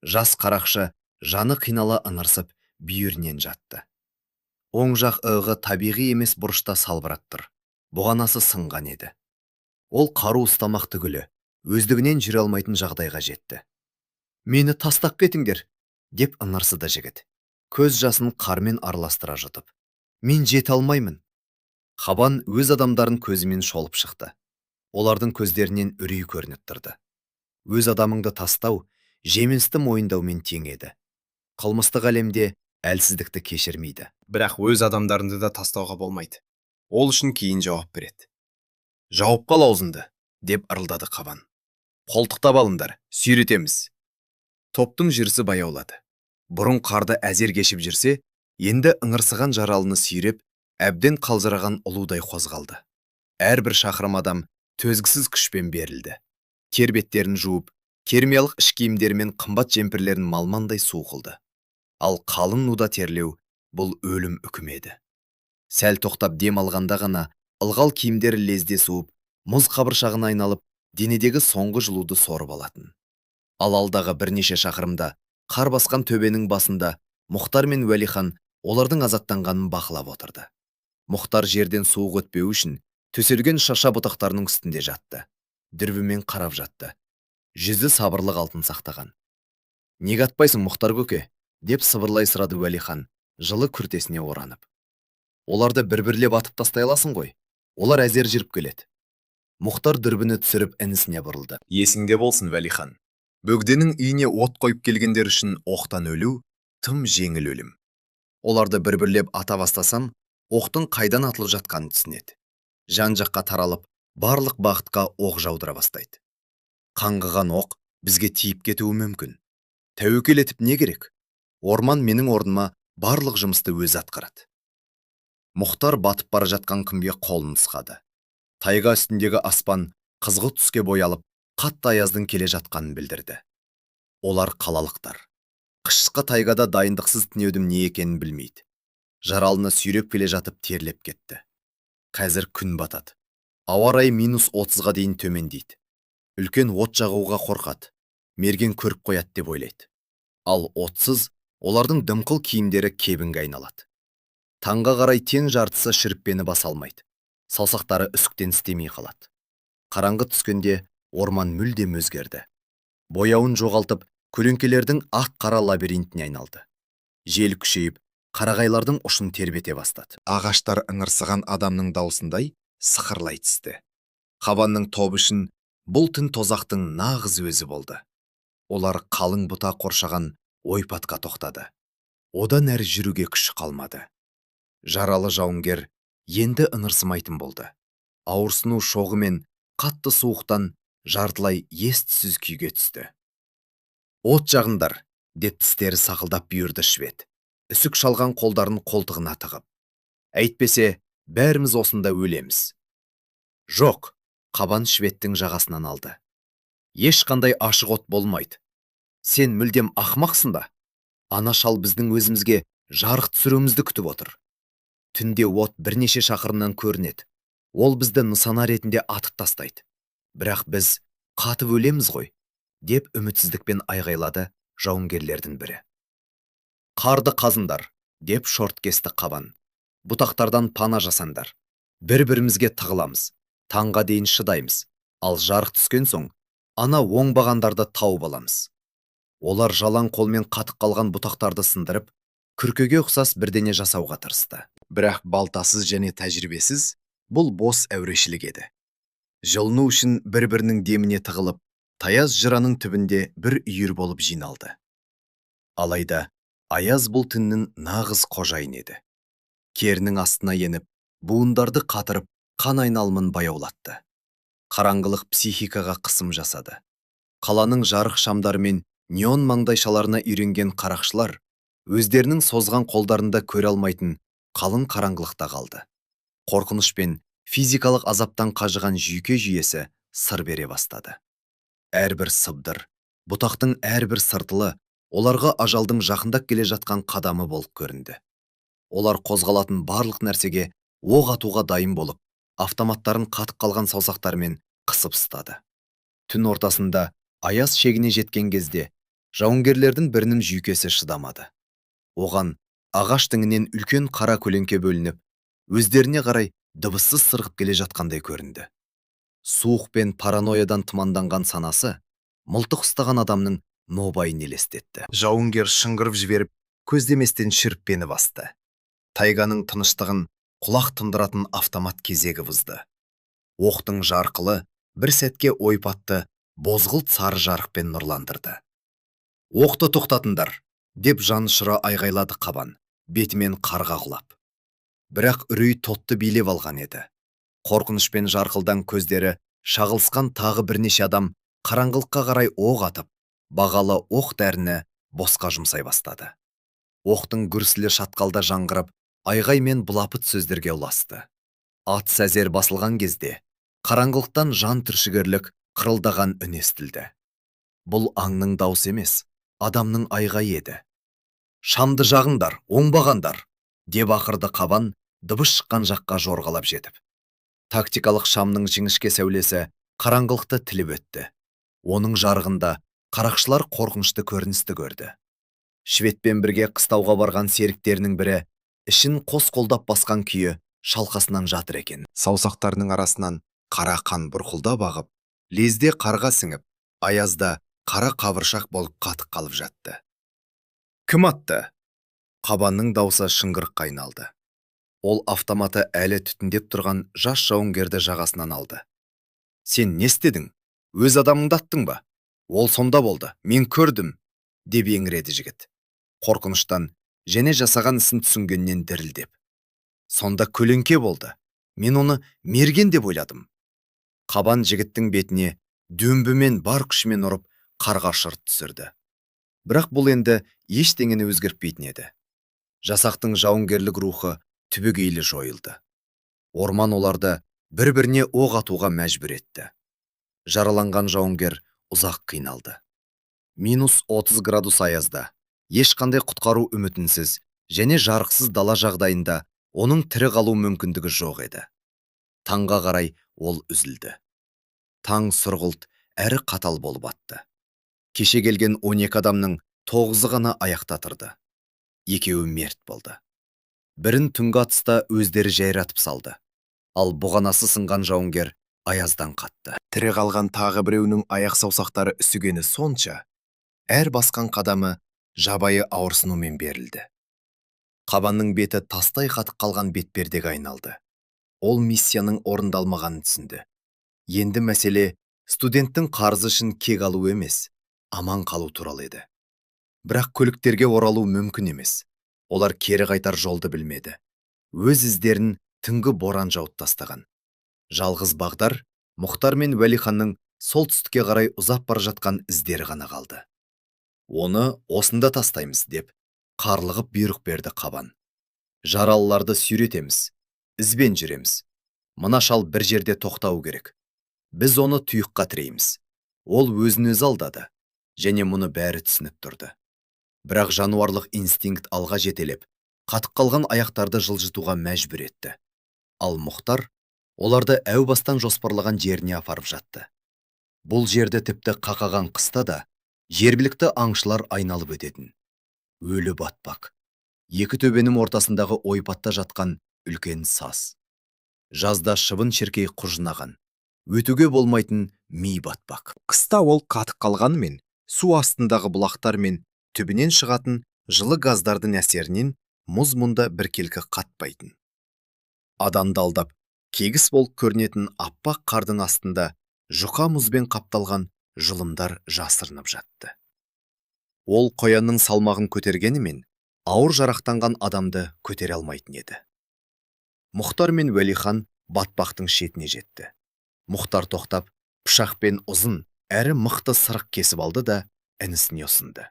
Жас қарақшы жаны қинала ыңырсып, бүйірінен жатты. Оң жақ иығы табиғи емес бұрышта салбырап тұр. Бұғанасы сынған еді. Ол қару ұстамақ түгілі, өздігінен жүре алмайтын жағдайға жетті. «Мені тастап кетіңдер!» деп ыңырсыды жігіт. Көз жасын қармен араластыра жұтып. «Мен жете алмаймын!» Қабан өз адамдарын көзімен шолып шықты. Олардың көздерінен үрей көрініп тұрды. Өз адамыңды тастау, жеңілісті мойындаумен тең еді. Қылмыстық әлемде әлсіздікті кешірмейді. Бірақ өз адамдарыңды да тастауға болмайды. Ол үшін кейін жауап береді. «Жауып қал аузыңды!» деп ырылдады Қабан. «Қолтықтап алыңдар, сүйретеміз!» Топтың жүрісі баяулады. Бұрын қарды әзер кешіп жүрсе, енді ыңырсыған жаралыны сүйреп, әбден қалжыраған ұлудай қозғалды. Әрбір шақырым адам төзгісіз күшпен берілді. Тер беттерін жуып, термиялық іш киімдері мен қымбат жемпірлерін малмандай су қылды. Ал қалың нуда терлеу бұл өлім үкімі еді. Сәл тоқтап дем алғанда ғана ылғал киімдері лезде суып, мұз қабыршағына айналып, денедегі соңғы жылуды сорып алатын. Ал алдағы бірнеше шақырымда қар басқан төбенің басында Мұхтар мен Уәлихан олардың азаптанғанын бақылап отырды. Мұхтар жерден суық өтпеу үшін төселген шырша бұтақтарының үстінде жатты. Дүрбімен қарап жатты. Жүзі сабырлық алтын сақтаған. «Неге атпайсың, Мұхтар көке?» деп сыбырлай сұрады Уәлихан, жылы күртесіне оранып. «Оларды бір-бірлеп атып тастай аласың ғой. Олар әзер жүріп келеді». Мұхтар дүрбіні түсіріп інісіне бұрылды. Есіңде болсын, Уәлихан. Бөгденің үйіне от қойып келгендер үшін оқтан өлу тым жеңіл өлім. Оларды бір-бірлеп ата бастасам, оқтың қайдан атылып жатқанын түсінеді. Жан-жаққа таралып, барлық бағытқа оқ жаудыра бастайды. Қаңғыған оқ бізге тиіп кетуі мүмкін. Тәуекел етіп не керек? Орман менің орныма барлық жұмысты өзі атқарады. Мұхтар батып бара жатқан күнге қолын нұсқады. Тайга үстіндегі аспан қызғылт түске боялып, қатты аяздың келе жатқанын білдірді. Олар қалалықтар. Қышқы тайгада дайындықсыз түнеудің не екенін білмейді. Жаралыны сүйреп келе жатып терлеп кетті. Қазір күн батады. Ауа райы -30-ға дейін төмендейді. Үлкен от жағуға қорқады. Мерген көріп қояды деп ойлайды. Ал отсыз олардың дымқыл киімдері кебінге айналады. Таңға қарай тең жартысы шүріппені баса алмайды. Саусақтары үсіктен істемей қалады. Қараңғы түскенде орман мүлдем өзгерді. Бояуын жоғалтып, көлеңкелердің ақ-қара лабиринтіне айналды. Жел күшейіп, қарағайлардың ұшын тербете бастады. Ағаштар ыңырсыған адамның даусындай сықырлай түсті. Қабанның тобы үшін бұл түн тозақтың нағыз өзі болды. Олар қалың бұта қоршаған ойпатқа тоқтады. Одан әрі жүруге күші қалмады. Жаралы жауынгер енді ыңырсымайтын болды. Ауырсыну шоғы мен қатты суықтан жартылай ес-түссіз күйге түсті. «От жағыңдар!» деп тістері сақылдап бұйырды швед. Үсік шалған қолдарын қолтығына тығып. «Әйтпесе, бәріміз осында өлеміз». «Жоқ», Қабан шведтің жағасынан алды. «Ешқандай ашық от болмайды. Сен мүлдем ақымақсың ба? Ана шал біздің өзімізге жарық түсіруімізді күтіп отыр. Түнде от бірнеше шақырымнан көрінеді. Ол бізді нысана ретінде атып тастайды. Бірақ біз қатып өлеміз ғой», деп үмітсіздікпен айғайлады жауынгерлердің бірі. «Қарды қазыңдар», деп шорт кесті Қабан. «Бұтақтардан пана жасаңдар. Бір-бірімізге тығыламыз. Таңға дейін шыдаймыз. Ал жарық түскен соң, ана оңбағандарды тауып аламыз». Олар жалаң қолмен қатып қалған бұтақтарды сындырып, күркеге ұқсас бірдеңе жасауға тырысты. Бірақ балтасыз және тәжірибесіз Бұл бос әурешілік еді. Жылыну үшін бір-бірінің деміне тығылып, таяз жыраның түбінде бір үйір болып жиналды. Алайда аяз бұл түннің нағыз қожайын еді. Керінің астына еніп, буындарды қатырып, қан айналымын баяулатты. Қараңғылық психикаға қысым жасады. Қаланың жарық шамдары мен неон маңдайшаларына үйренген қарақшылар өздерінің созған қолдарында көре алмайтын қалың қараңғылықта қалды. Қорқыныш пен физикалық азаптан қажыған жүйке жүйесі сыр бере бастады. Әрбір сыбдыр, бұтақтың әрбір сыртылы оларға ажалдың жақындап келе жатқан қадамы болып көрінді. Олар қозғалатын барлық нәрсеге оқ атуға дайын болып, автоматтарын қатып қалған саусақтарымен қысып ұстады. Түн ортасында аяз шегіне жеткен кезде жауынгерлердің бірінің жүйкесі шыдамады. Оған ағаш діңінен үлкен қара көлеңке бөлініп, өздеріне қарай дыбыссыз сырғып келе жатқандай көрінді. Суық пен паранойядан тұманданған санасы мылтық ұстаған адамның нобайын елестетті. Жауынгер шыңғырып жіберіп, көздеместен шүріппені басты. Тайганың тыныштығын құлақ тұндыратын автомат кезегі бұзды. Оқтың жарқылы бір сәтке ойпатты бозғылт сары жарықпен нұрландырды. «Оқты тоқтатыңдар!» деп жанұшыра айғайлады Қабан, бетімен қарға құлап. Бірақ үрей тотты билеп алған еді. Қорқыныш пен жарқылдан көздері шағылысқан тағы бірнеше адам қараңғылыққа қарай оқ атып, бағалы оқ дәріні босқа жұмсай бастады. Оқтың гүрсілі шатқалда жаңғырып, айғай мен былапыт сөздерге ұласты. Атыс әзер басылған кезде қараңғылықтан жан түршігерлік қырылдаған үн естілді. Бұл аңның даусы емес, адамның айғайы еді. «Шамды жағыңдар, оңбағандар!» деп ақырды Қабан, дыбыс шыққан жаққа жорғалап жетіп. Тактикалық шамның жіңішке сәулесі қараңғылықты тіліп өтті. Оның жарығында қарақшылар қорқынышты көріністі көрді. Шведпен бірге қыстауға барған серіктерінің бірі ішін қос қолдап басқан күйі шалқасынан жатыр екен. Саусақтарының арасынан қара қан бұрқылдап ағып, лезде қарға сіңіп, аязда қара қабыршақ болып қатып қалып жатты. «Кім атты?» Қабанның даусы шыңғырыққа айналды. Ол автоматы әлі түтіндеп тұрған жас жауынгерді жағасынан алды. «Сен не істедің? Өз адамыңды аттың ба? Ол сонда болды, мен көрдім!» деп еңіреді жігіт. Қорқыныштан және жасаған ісін түсінгеннен дірілдеп. «Сонда көлеңке болды. Мен оны мерген деп ойладым». Қабан жігіттің бетіне дөмбімен бар күшімен ұрып, қарға шырт түсірді. Бірақ бұл енді ештеңені өзгертпейтін еді. Жасақтың жауынгерлік рухы түбегейлі жойылды. Орман оларды бір-біріне оқ атуға мәжбүр етті. Жараланған жауынгер ұзақ қиналды. Минус 30 градус аязда, ешқандай құтқару үмітінсіз және жарықсыз дала жағдайында оның тірі қалу мүмкіндігі жоқ еді. Таңға қарай ол үзілді. Таң сұрғылт әрі қатал болып атты. Кеше келген 12 адамның 9-ы ғана аяқта тұрды. Екеуі мерт болды. Бірін түнгі атыста өздері жайратып салды. Ал бұғанасы сынған жауынгер аяздан қатты. Тірі қалған тағы біреуінің аяқ саусақтары үсігені сонша, әр басқан қадамы жабайы ауырсынумен берілді. Қабанның беті тастай қатып қалған бетпердеге айналды. Ол миссияның орындалмағанын түсінді. Енді мәселе студенттің қарызы үшін кек алу емес, аман қалу туралы еді. Бірақ көліктерге оралу мүмкін емес. Олар кері қайтар жолды білмеді. Өз іздерін түнгі боран жауып тастаған. Жалғыз бағдар Мұхтар мен Уәлиханның солтүстікке қарай ұзап бара жатқан іздері ғана қалды. «Оны осында тастаймыз», деп қарлығып бұйрық берді Қабан. «Жаралыларды сүйретеміз, ізбен жүреміз. Мына шал бір жерде тоқтау керек. Біз оны тұйыққа тірейміз. Ол өзін өзі алдады, және мұны бәрі түсініп тұрды». Бірақ жануарлық инстинкт алға жетелеп, қатып қалған аяқтарды жылжытуға мәжбүр етті. Ал Мұхтар оларды әу бастан жоспарлаған жеріне апарып жатты. Бұл жерді тіпті қақаған қыста да жергілікті аңшылар айналып өтетін. Өлі батпақ. Екі төбенің ортасындағы ойпатта жатқан үлкен саз. Жазда шыбын-шіркей құжынаған, өтуге болмайтын ми батпақ. Қыста ол қатып қалғанымен, су астындағы бұлақтар мен түбінен шығатын жылы газдардың әсерінен мұз мұнда біркелкі қатпайтын. Адамды алдап, Тегіс болып көрінетін аппақ қардың астында жұқа мұзбен қапталған жылымдар жасырынып жатты. Ол қоянның салмағын көтергенімен, ауыр жарақтанған адамды көтере алмайтын еді. Мұхтар мен Уәлихан батпақтың шетіне жетті. Мұхтар тоқтап, пышақпен ұзын әрі мықты сырық кесіп алды да інісіне ұсынды.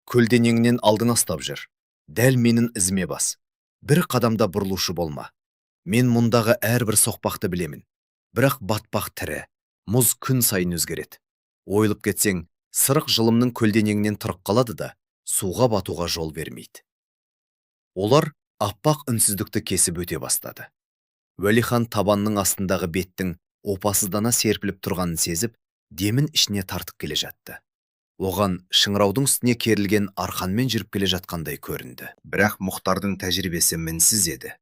Көлденеңінен алдыңа ұстап жүр. Дәл менің ізіме бас. Бір қадамда бұрылушы болма. Мен мұндағы әрбір соқпақты білемін. Бірақ батпақ тірі, мұз күн сайын өзгереді. Ойылып кетсең, сырық жылымның көлденеңінен тұрып қалады да, суға батуға жол бермейді. Олар аппақ үнсіздікті кесіп өте бастады. Уәлихан табанның астындағы беттің опасыздана серпіліп тұрғанын сезіп, демін ішіне тартып келе жатты. Оған шыңыраудың үстіне керілген арқанмен жүріп келе жатқандай көрінді. Бірақ Мұхтардың тәжірибесі мінсіз еді.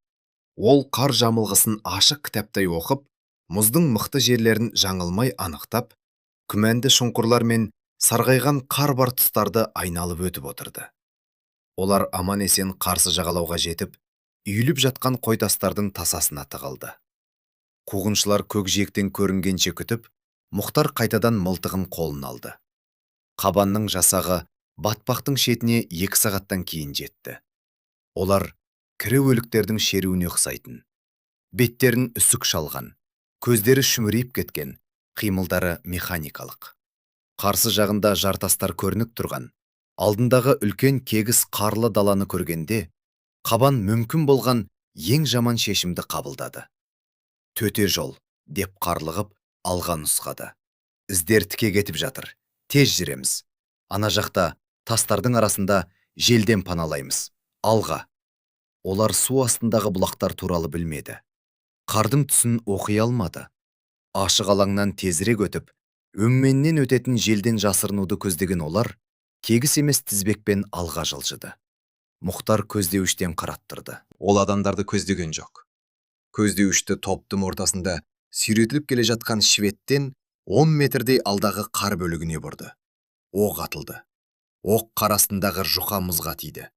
Ол қар жамылғысын ашық кітаптай оқып, мұздың мықты жерлерін жаңылмай анықтап, күмәнді шұңқырлар мен сарғайған қар бар тұстарды айналып өтіп отырды. Олар аман-есен қарсы жағалауға жетіп, үйіліп жатқан қойтастардың тасасына тығылды. Қуғыншылар көкжиектен көрінгенше күтіп, Мұхтар қайтадан мылтығын қолына алды. Қабанның жасағы батпақтың шетіне 2 сағаттан кейін жетті. Олар тірі өліктердің шеруіне ұқсайтын. Беттерін үсік шалған, көздері шүңірейіп кеткен, қимылдары механикалық. Қарсы жағында жартастар көрініп тұрған, алдындағы үлкен кегіс қарлы даланы көргенде, Қабан мүмкін болған ең жаман шешімді қабылдады. Төте жол, деп қарлығып, алға нұсқады. Іздер тіке кетіп жатыр, тез жүреміз. Ана жақта тастардың арасында желден паналаймыз. Алға. Олар су астындағы бұлақтар туралы білмеді. Қардың түсін оқи алмады. Ашық алаңнан тезірек өтіп, өңменнен өтетін желден жасырынуды көздеген олар, тегіс емес тізбекпен алға жылжыды. Мұхтар көздеуіштен қараттырды. Ол адамдарды көздеген жоқ. Көздеуішті топтың ортасында сүйретіліп келе жатқан шведтен 10 метрдей алдағы қар бөлігіне бұрды. Оқ атылды. Оқ қар астындағы жұқа мұзға тиді.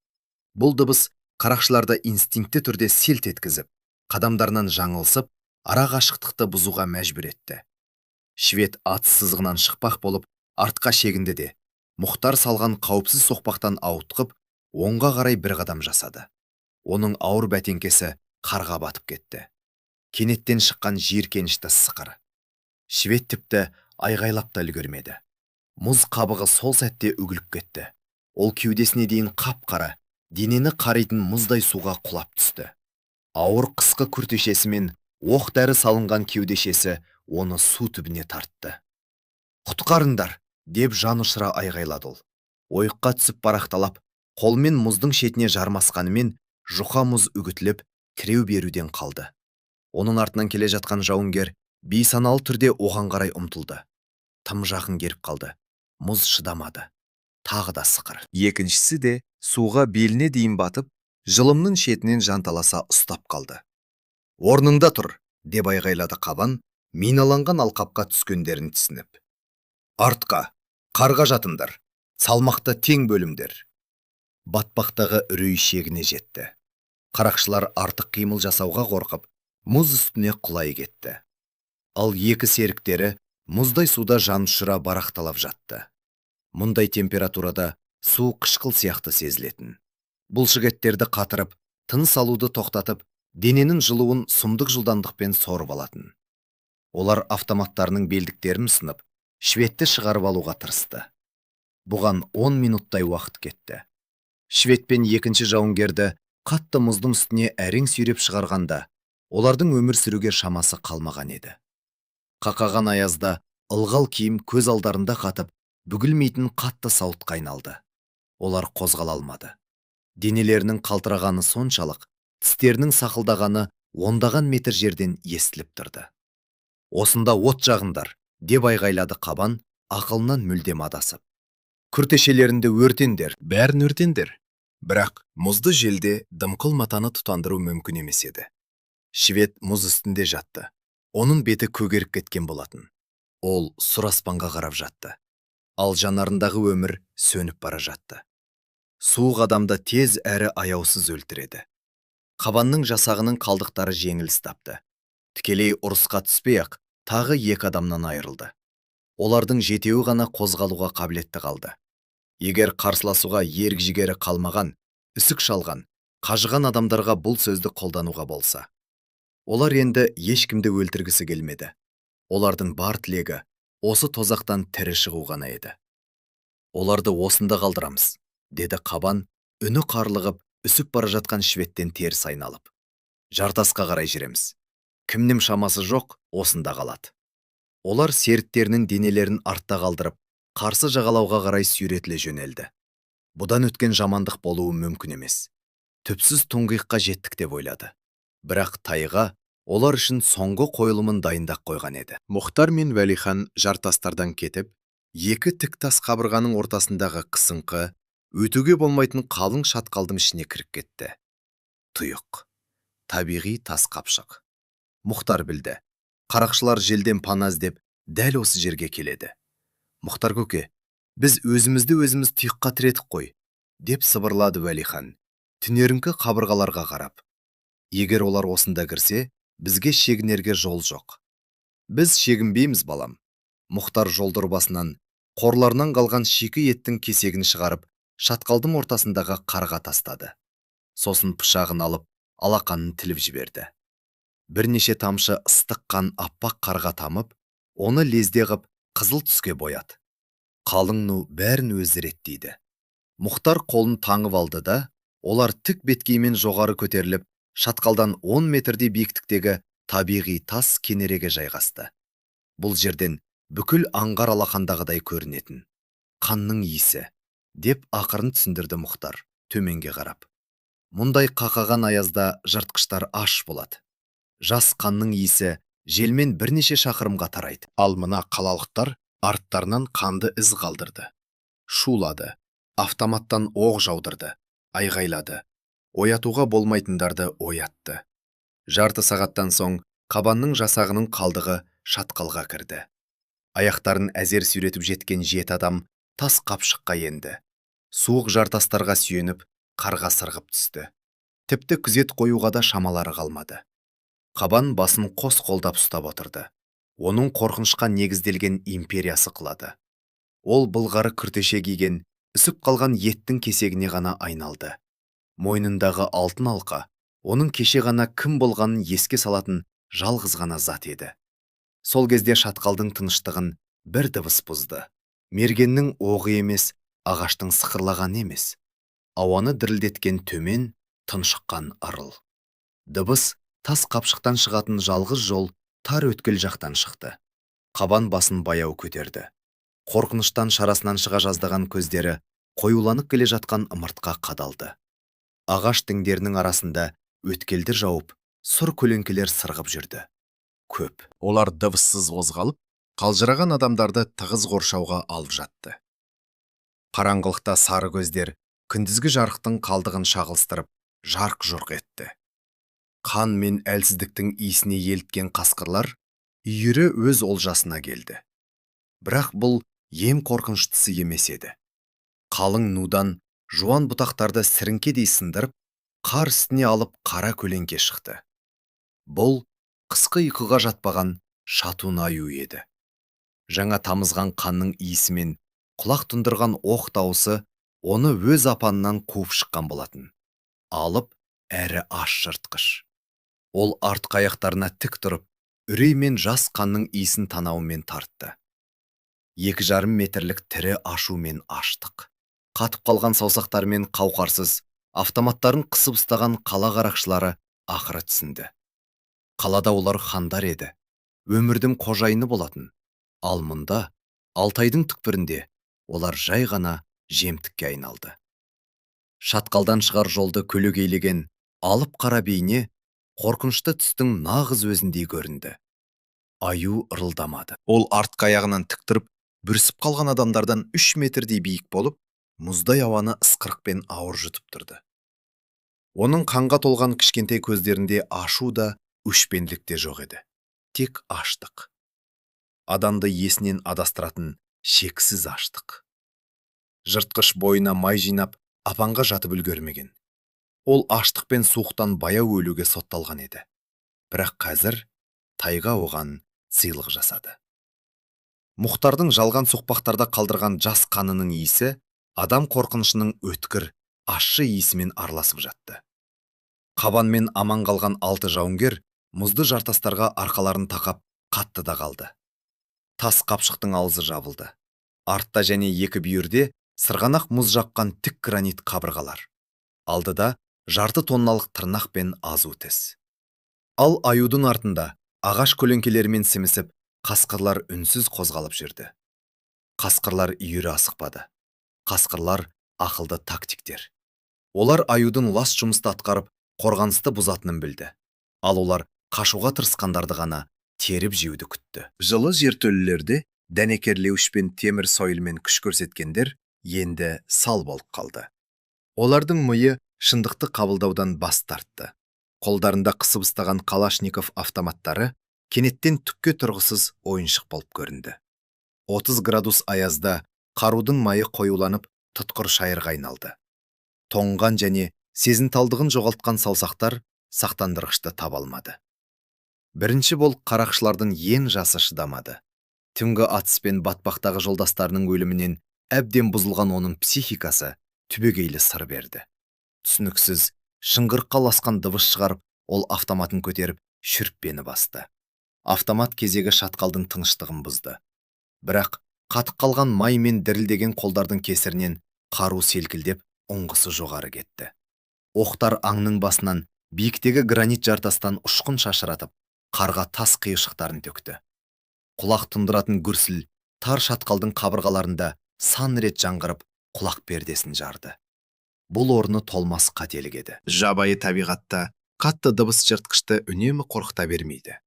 Бұл дыбыс қарақшыларды инстинктті түрде селт еткізіп, қадамдарынан жаңылысып, ара қашықтықты бұзуға мәжбүр етті. Швед атыс сызығынан шықпақ болып, артқа шегінді де, Мұхтар салған қауіпсіз соқпақтан ауытқып, оңға қарай бір қадам жасады. Оның ауыр бәтеңкесі қарға батып кетті. Кенеттен шыққан жиіркенішті сықыр. Швед тіпті айғайлап та үлгермеді. Мұз қабығы сол сәтте үгіліп кетті. Ол кеудесіне дейін қап-қара, денені қаритын мұздай суға құлап түсті. Ауыр қысқы күртешесі мен оқ дәрі салынған кеудешесі оны су түбіне тартты. Құтқарыңдар, деп жан ұшыра айғайлады ол. Ойыққа түсіп барақталап, қолмен мұздың шетіне жармасқанымен жұқа мұз үгітіліп, тіреу беруден қалды. Оның артынан келе жатқан жауынгер бейсаналы түрде оған қарай ұмтылды. Тым жақын келіп қалды. Мұз шыдамады. Тағы да сықыр. Екіншісі де суға беліне дейін батып, жылымның шетінен жанталаса ұстап қалды. Орныңда тұр, деп айғайлады Қабан, миналанған алқапқа түскендерін түсініп. Артқа, қарға жатыңдар, салмақты тең бөлімдер. Батпақтағы үрей шегіне жетті. Қарақшылар артық қимыл жасауға қорқып, мұз үстіне құлай кетті. Ал екі серіктері мұздай суда жан ұшыра барақталап жатты. Мұндай температурада су қышқыл сияқты сезілетін. Бұлшық еттерді қатырып, тыныс алуды тоқтатып, дененің жылуын сұмдық жылдамдықпен сорып алатын. Олар автоматтарының белдіктерін ұсынып, шведті шығарып алуға тырысты. Бұған 10 минуттай уақыт кетті. Швед пен екінші жауынгерді қатты мұздың үстіне әрең сүйреп шығарғанда, олардың өмір сүруге шамасы қалмаған еді. Қақаған аязда ылғал киім көз алдарында қатып, бүгілмейтін қатты сауытқа айналды. Олар қозғала алмады. Денелерінің қалтырағаны соншалық, тістерінің сақылдағаны ондаған метр жерден естіліп тұрды. Осында от жағыңдар, деп айғайлады Қабан, ақылынан мүлдем адасып. Күртешелеріңді өртеңдер. Бәрін өртеңдер. Бірақ мұзды желде дымқыл матаны тұтандыру мүмкін емес еді. Швед мұз үстінде жатты. Оның беті көгеріп кеткен болатын. Ол сұр аспанға қарап жатты. Ал жанарындағы өмір сөніп бара жатты. Суық адамды тез әрі аяусыз өлтіреді. Қабанның жасағының қалдықтары жеңіліс тапты. Тікелей ұрысқа түспей-ақ тағы екі адамнан айырылды. Олардың жетеуі ғана қозғалуға қабілетті қалды. Егер қарсыласуға ерік-жігері қалмаған, үсік шалған, қажыған адамдарға бұл сөзді қолдануға болса. Олар енді ешкімді өлтіргісі келмеді. Олардың бар тілегі осы тозақтан тірі шығу ғана еді. Оларды осында қалдырамыз, деді Қабан, үні қарлығып, үсіп бара жатқан шведтен теріс айналып. Жартасқа қарай жүреміз. Кімнің шамасы жоқ, осында қалады. Олар серіктерінің денелерін артта қалдырып, қарсы жағалауға қарай сүйретіле жөнелді. Бұдан өткен жамандық болуы мүмкін емес. Түпсіз тұңғиыққа жеттік деп ойлады. Бірақ тайға олар үшін соңғы қойылымын дайындап қойған еді. Мұхтар мен Уәлихан жартастардан кетіп, екі тік тас қабырғаның ортасындағы қысыңқы, өтуге болмайтын қалың шатқалдың ішіне кіріп кетті. Тұйық. Табиғи тас қапшық. Мұхтар білді. Қарақшылар желден пана іздеп дәл осы жерге келеді. Мұхтар көке, біз өзімізді өзіміз тұйыққа тіредік қой, деп сыбырлады Уәлихан, түнеріңкі қабырғаларға қарап. Егер олар осында кірсе, бізге шегінерге жол жоқ. Біз шегінбейміз, балам. Мұхтар жолдорбасынан, қорларынан қалған шикі еттің кесегін шығарып, шатқалдың ортасындағы қарға тастады. Сосын пышағын алып, алақанын тіліп жіберді. Бірнеше тамшы ыстық қан аппақ қарға тамып, оны лезде ғып қызыл түске бояды. Қалың ну бәрін өзі реттейді. Мұхтар қолын таңып алды да, олар тік беткеймен жоғары көтеріліп, шатқалдан 10 метрдей биіктіктегі табиғи тас кенереге жайғасты. Бұл жерден бүкіл аңғар алақандағыдай көрінетін. Қанның иісі, деп ақырын түсіндірді Мұхтар, төменге қарап. Мұндай қақаған аязда жыртқыштар аш болады. Жас қанның иісі желмен бірнеше шақырымға тарайды. Ал мына қалалықтар арттарынан қанды із қалдырды. Шулады, автоматтан оқ жаудырды, айғайлады. Оятуға болмайтындарды оятты. Жарты сағаттан соң Қабанның жасағының қалдығы шатқалға кірді. Аяқтарын әзер сүйретіп жеткен жеті адам тас қапшыққа енді. Суық жартастарға сүйеніп, қарға сырғып түсті. Тіпті күзет қоюға да шамалары қалмады. Қабан басын қос қолдап ұстап отырды. Оның қорқынышқа негізделген империясы құлады. Ол былғары күртеше киген, үсіп қалған еттің кесегіне ғана айналды. Мойнындағы алтын алқа оның кеше ғана кім болғанын еске салатын жалғыз ғана зат еді. Сол кезде шатқалдың тыныштығын бір дыбыс бұзды. Мергеннің оғы емес, ағаштың сықырлағаны емес. Ауаны дірілдеткен төмен, тұншыққан ырыл. Дыбыс тас қапшықтан шығатын жалғыз жол тар өткел жақтан шықты. Қабан басын баяу көтерді. Қорқыныштан шарасынан шыға жаздаған көздері қоюланып келе жатқан ымыртқа қадалды. Ағаш діңдерінің арасында өткелді жауып, сұр көлеңкелер сырғып жүрді. Көп. Олар дыбыссыз қозғалып, қалжыраған адамдарды тығыз қоршауға алып жатты. Қараңғылықта сары көздер күндізгі жарықтың қалдығын шағылыстырып, жарқ-жұрқ етті. Қан мен әлсіздіктің иісіне еліткен қасқырлар үйірі өз олжасына келді. Бірақ бұл ең қорқыныштысы емес еді. Қалың нудан жуан бұтақтарды сіріңкедей сындырып, қар үстіне алып қара көлеңке шықты. Бұл қысқы ұйқыға жатпаған шатун аю еді. Жаңа тамызған қанның иісімен құлақ тұндырған оқ дауысы оны өз апанынан қуып шыққан болатын. Алып әрі аш жыртқыш. Ол артқы аяқтарына тік тұрып, үрей мен жас қанның иісін танауымен тартты. 2,5 метрлік тірі ашу мен аштық. Қатып қалған саусақтарымен қауқарсыз, автоматтарын қысып ұстаған қала қарақшылары ақыры түсінді. Қалада олар хандар еді, өмірдің қожайыны болатын. Ал мұнда, Алтайдың түкпірінде, олар жай ғана жемтікке айналды. Шатқалдан шығар жолды көлегейлеген алып қара бейне қорқынышты түстің нағыз өзіндей көрінді. Аю ырылдамады. Ол артқы аяғынан тік тұрып, бүрісіп қалған адамдардан 3 метрдей биік болып, мұздай ауаны ысқырықпен ауыр жұтып тұрды. Оның қанға толған кішкентай көздерінде ашу да, өшпенділік те жоқ еді. Тек аштық. Адамды есінен адастыратын шексіз аштық. Жыртқыш бойына май жинап, апанға жатып үлгермеген. Ол аштық пен суықтан баяу өлуге сотталған еді. Бірақ қазір Тайга оған сыйлық жасады. Мұхтардың жалған соқпақтарда қалдырған жас қанының иісі адам қорқынышының өткір, ащы иісімен араласып жатты. Қабанмен аман қалған алты жауынгер мұзды жартастарға арқаларын тақап қатты да қалды. Тас қапшықтың аузы жабылды. Артта және екі бүйірде сырғанақ мұз жапқан тік гранит қабырғалар. Алдыда жарты тонналық тырнақ пен азу тіс. Ал аюдың артында ағаш көлеңкелерімен сімісіп, қасқырлар үнсіз қозғалып жүрді. Қасқырлар үйірі асықпады. Қасқырлар ақылды тактиктер. Олар аюдың лас жұмысты атқарып, қорғанысты бұзатынын білді. Ал олар қашуға тырысқандарды ғана теріп жеуді күтті. Жылы жертөлелерде дәнекерлеуіш пен темір сойылмен күш көрсеткендер енді сал болып қалды. Олардың миы шындықты қабылдаудан бас тартты. Қолдарында қысып ұстаған Калашников автоматтары кенеттен түкке тұрғысыз ойыншық болып көрінді. 30 градус аязда қарудың майы қоюланып, тұтқыр шайырға айналды. Тоңған және сезімталдығын жоғалтқан саусақтар сақтандырғышты таба алмады. Бірінші болып қарақшылардың ең жасы шыдамады. Түнгі атыс пен батпақтағы жолдастарының өлімінен әбден бұзылған оның психикасы түбегейлі сыр берді. Түсініксіз, шыңғырыққа ұласқан дыбыс шығарып, ол автоматын көтеріп, шүріппені басты. Автомат кезегі шатқалдың тыныштығын бұзды. Бірақ қатып қалған май мен дірілдеген қолдардың кесірінен қару селкілдеп, ұңғысы жоғары кетті. Оқтар аңның басынан биіктегі гранит жартастан ұшқын шашыратып, қарға тас қиыршықтарын төкті. Құлақ тұндыратын гүрсіл тар шатқалдың қабырғаларында сан рет жаңғырып, құлақ пердесін жарды. Бұл орны толмас қателік еді. Жабайы табиғатта қатты дыбыс жыртқышты үнемі қорқыта бермейді.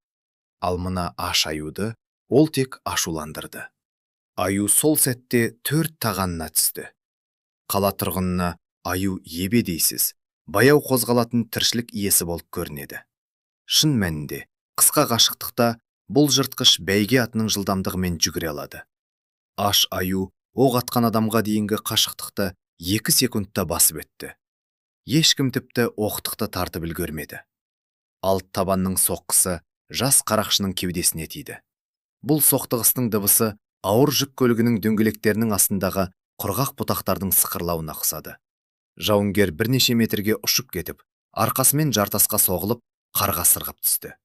Ал мына аш аюды ол тек ашуландырды. Аю сол сәтте төрт тағанына түсті. Қала тұрғынына аю ебедейсіз, баяу қозғалатын тіршілік иесі болып көрінеді. Шын мәнінде, қысқа қашықтықта бұл жыртқыш бәйге атының жылдамдығымен жүгіре алады. Аш аю оқ атқан адамға дейінгі қашықтықты 2 секундта басып өтті. Ешкім тіпті оқтықты тартып үлгермеді. Алт табанның соққысы жас қарақшының кеудесіне тиді. Бұл соқтығыстың дыбысы ауыр жүк көлігінің дөңгелектерінің астындағы құрғақ бұтақтардың сықырлауына ұқсады. Жауынгер бірнеше метрге ұшып кетіп, арқасымен жартасқа соғылып, қарға сырғып түсті.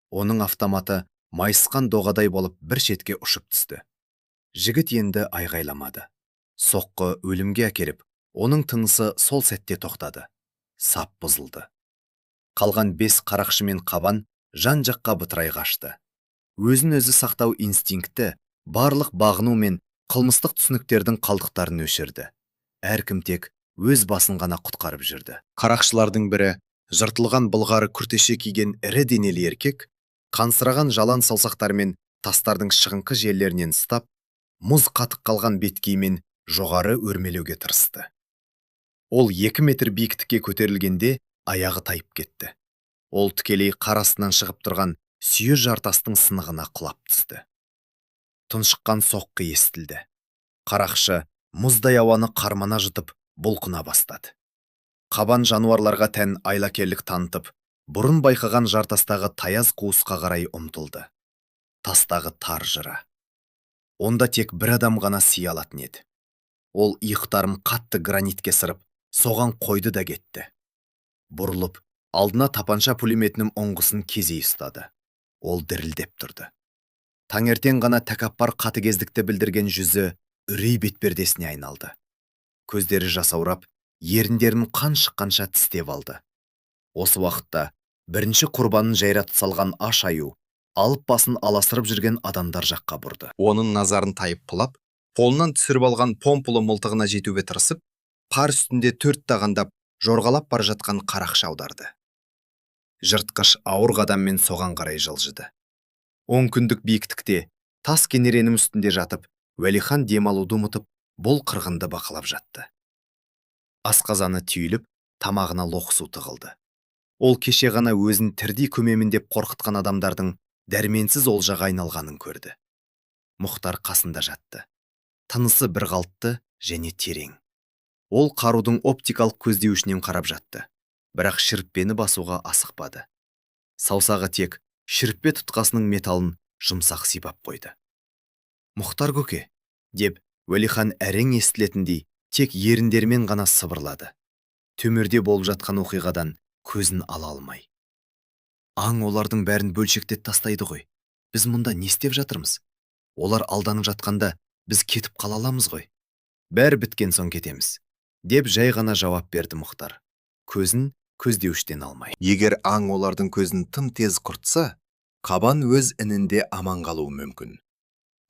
Оның автоматы майысқан доғадай болып бір шетке ұшып түсті. Жігіт енді айғайламады. Соққы өлімге әкеліп, оның тынысы сол сәтте тоқтады. Сап бұзылды. Қалған 5 қарақшы мен қабан жан-жаққа бытырай қашты. Өзін өзі сақтау инстинкті барлық бағыну мен қылмыстық түсініктердің қалдықтарын өшірді. Әркім тек өз басын ғана құтқарып жүрді. Қарақшылардың бірі, жыртылған былғары күртеше киген ірі денелі еркек, қансыраған жалан саусақтарымен тастардың шығыңқы жерлерінен ұстап, мұз қатып қалған беткеймен жоғары өрмелеуге тырысты. Ол 2 метр биіктікке көтерілгенде аяғы тайып кетті. Ол тікелей қар астынан шығып тұрған сүйір жартастың сынығына құлап түсті. Тұншыққан соққы естілді. Қарақшы мұздай ауаны қармана жұтып, бұлқына бастады. Қабан жануарларға тән айлакерлік танытып, бұрын байқаған жартастағы таяз қуысқа қарай ұмтылды. Тастағы тар жыра. Онда тек бір адам ғана сыя алатын еді. Ол иықтарын қатты гранитке сырып, соған қойды да кетті. Бұрылып, алдына тапанша пулеметінің ұңғысын кезей ұстады. Ол дірілдеп тұрды. Таңертең ғана тәкаппар қатыгездікті білдірген жүзі үрей бетпердесіне айналды. Көздері жасаурап, еріндерін қан шыққанша тістеп алды. Осы уақытта бірінші құрбанын жайратып салған аш аю алып басын аласырып жүрген адамдар жаққа бұрды. Оның назарын тайып құлап, қолынан түсіріп алған помпылы мылтығына жетуге тырысып, қар үстінде төрт тағандап жорғалап бара жатқан қарақшы аударды. Жыртқыш ауыр қадаммен соған қарай жылжыды. 10 күндік биіктікте тас кенеренің үстінде жатып, Уәлихан демалуды ұмытып, бұл қырғынды бақылап жатты. Асқазаны түйіліп, тамағына лоқ су тығылды. Ол кеше ғана өзін тірдей көмемін деп қорқытқан адамдардың дәрменсіз олжаға айналғанын көрді. Мұхтар қасында жатты. Тынысы бір қалыпты және терең. Ол қарудың оптикалық көздеуішінен қарап жатты, бірақ шіріппені басуға асықпады. Саусағы тек Шүріппе тұтқасының металын жұмсақ сипап қойды. «Мұхтар көке», деп Уәлихан әрең естілетіндей тек еріндерімен ғана сыбырлады. Төмерде болып жатқан оқиғадан көзін ала алмай. Аң олардың бәрін бөлшектеп тастайды ғой. Біз мұнда не істеп жатырмыз? Олар алданып жатқанда біз кетіп қала аламыз ғой. Бәрі біткен соң кетеміз, деп жай ғана жауап берді Мұхтар. Көзін көздеуіштен алмай. Егер аң олардың көзін тым тез құртса, қабан өз інінде аман қалуы мүмкін.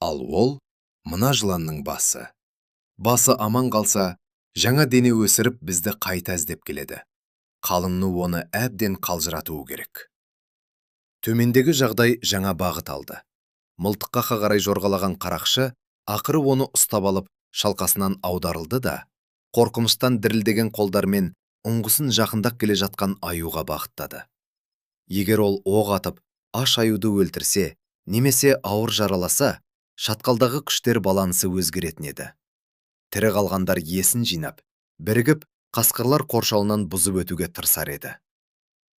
Ал ол мына жыланның басы. Басы аман қалса, жаңа дене өсіріп бізді қайта іздеп келеді. Қалың ну оны әбден қалжыратуы керек. Төмендегі жағдай жаңа бағыт алды. Мылтыққа қарай жорғалаған қарақшы ақыры оны ұстап алып, шалқасынан аударылды да, қорқыныштан дірілдеген қолдармен ұңғысын жақындап келе жатқан аюға бағыттады. Егер ол оқ атып, аш аюды өлтірсе, немесе ауыр жараласа, шатқалдағы күштер балансы өзгеретін еді. Тірі қалғандар есін жинап, бірігіп, қасқырлар қоршауынан бұзып өтуге тырысар еді.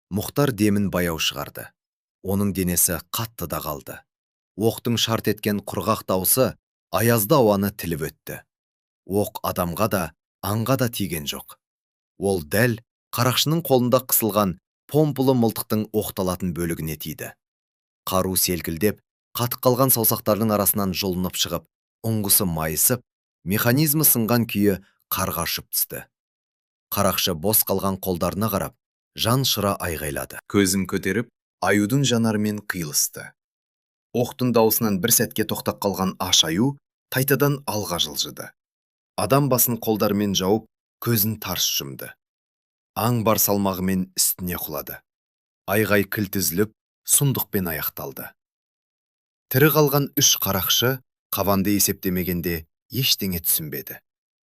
Мұхтар демін баяу шығарды. Оның денесі қатты да қалды. Оқтың шарт еткен құрғақ даусы аязды ауаны тіліп өтті. Оқ адамға да, аңға да тиген жоқ. Ол дәл қарақшының қолында қысылған помпылы мылтықтың оқталатын бөлігіне тиді. Қару селкілдеп, қатып қалған саусақтардың арасынан жұлынып шығып, ұңғысы майысып, механизмі сынған күйі қарға ұшып түсті. Қарақшы бос қалған қолдарына қарап, жан ұшыра айғайлады. Көзін көтеріп, аюдың жанарымен қиылысты. Оқтың даусынан бір сәтке тоқтап қалған аш аю тайтадан алға жылжыды. Адам басын қолдарымен жауып, көзін тарс жұмды. Аң бар салмағымен үстіне құлады. Айғай кілт үзіліп, сұмдықпен аяқталды. Тірі қалған үш қарақшы қабанды есептемегенде ештеңе түсінбеді.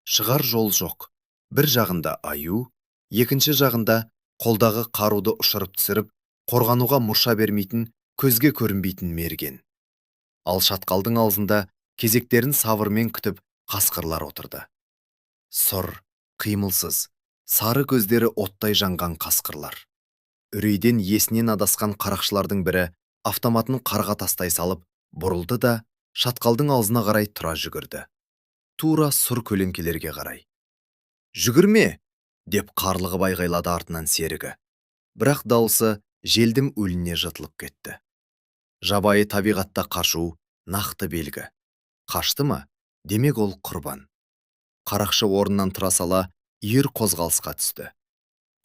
Шығар жол жоқ. Бір жағында аю, екінші жағында қолдағы қаруды ұшырып түсіріп, қорғануға мұрша бермейтін, көзге көрінбейтін мерген. Ал шатқалдың аузында кезектерін сабырмен күтіп қасқырлар отырды. Сұр, қимылсыз, сары көздері оттай жанған қасқырлар. Үрейден есінен адасқан қарақшылардың бірі автоматын қарға тастай салып, бұрылды да шатқалдың аузына қарай тұра жүгірді. Тура сұр көлеңкелерге қарай. «Жүгірме!» деп қарлығып айғайлады артынан серігі. Бірақ дауысы желдің уіліне жұтылып кетті. Жабайы табиғатта қашу нақты белгі. Қашты ма? Демек ол құрбан. Қарақшы орнынан тұра сала үйір қозғалысқа түсті.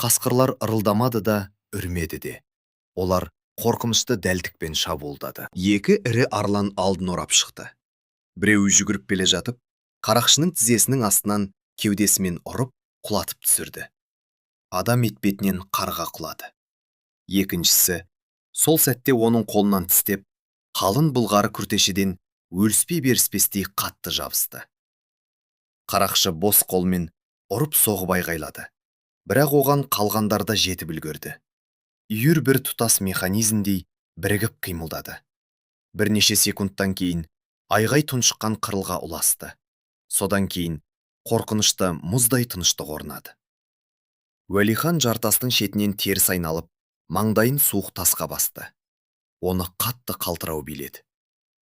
Қасқырлар ырылдамады да, үрмеді де. Олар қорқынышты дәлдікпен шабуылдады. Екі ірі арлан алдын орап шықты. Біреуі жүгіріп келе жатып, қарақшының тізесінің астынан кеудесімен ұрып, құлатып түсірді. Адам етбетінен қарға құлады. Екіншісі сол сәтте оның қолынан тістеп, қалын былғары күртешеден өліспей беріспестей қатты жабысты. Қарақшы бос қолмен ұрып соғып айғайлады. Бірақ оған қалғандар да жетіп үлгерді. Үйір бір тұтас механизмдей бірігіп қимылдады. Бірнеше секундтан кейін айғай тұншыққан қырылға ұласты. Содан кейін қорқынышты мұздай тыныштық орнады. Уәлихан жартастың шетінен теріс айналып, маңдайын суық тасқа басты. Оны қатты қалтырау биледі.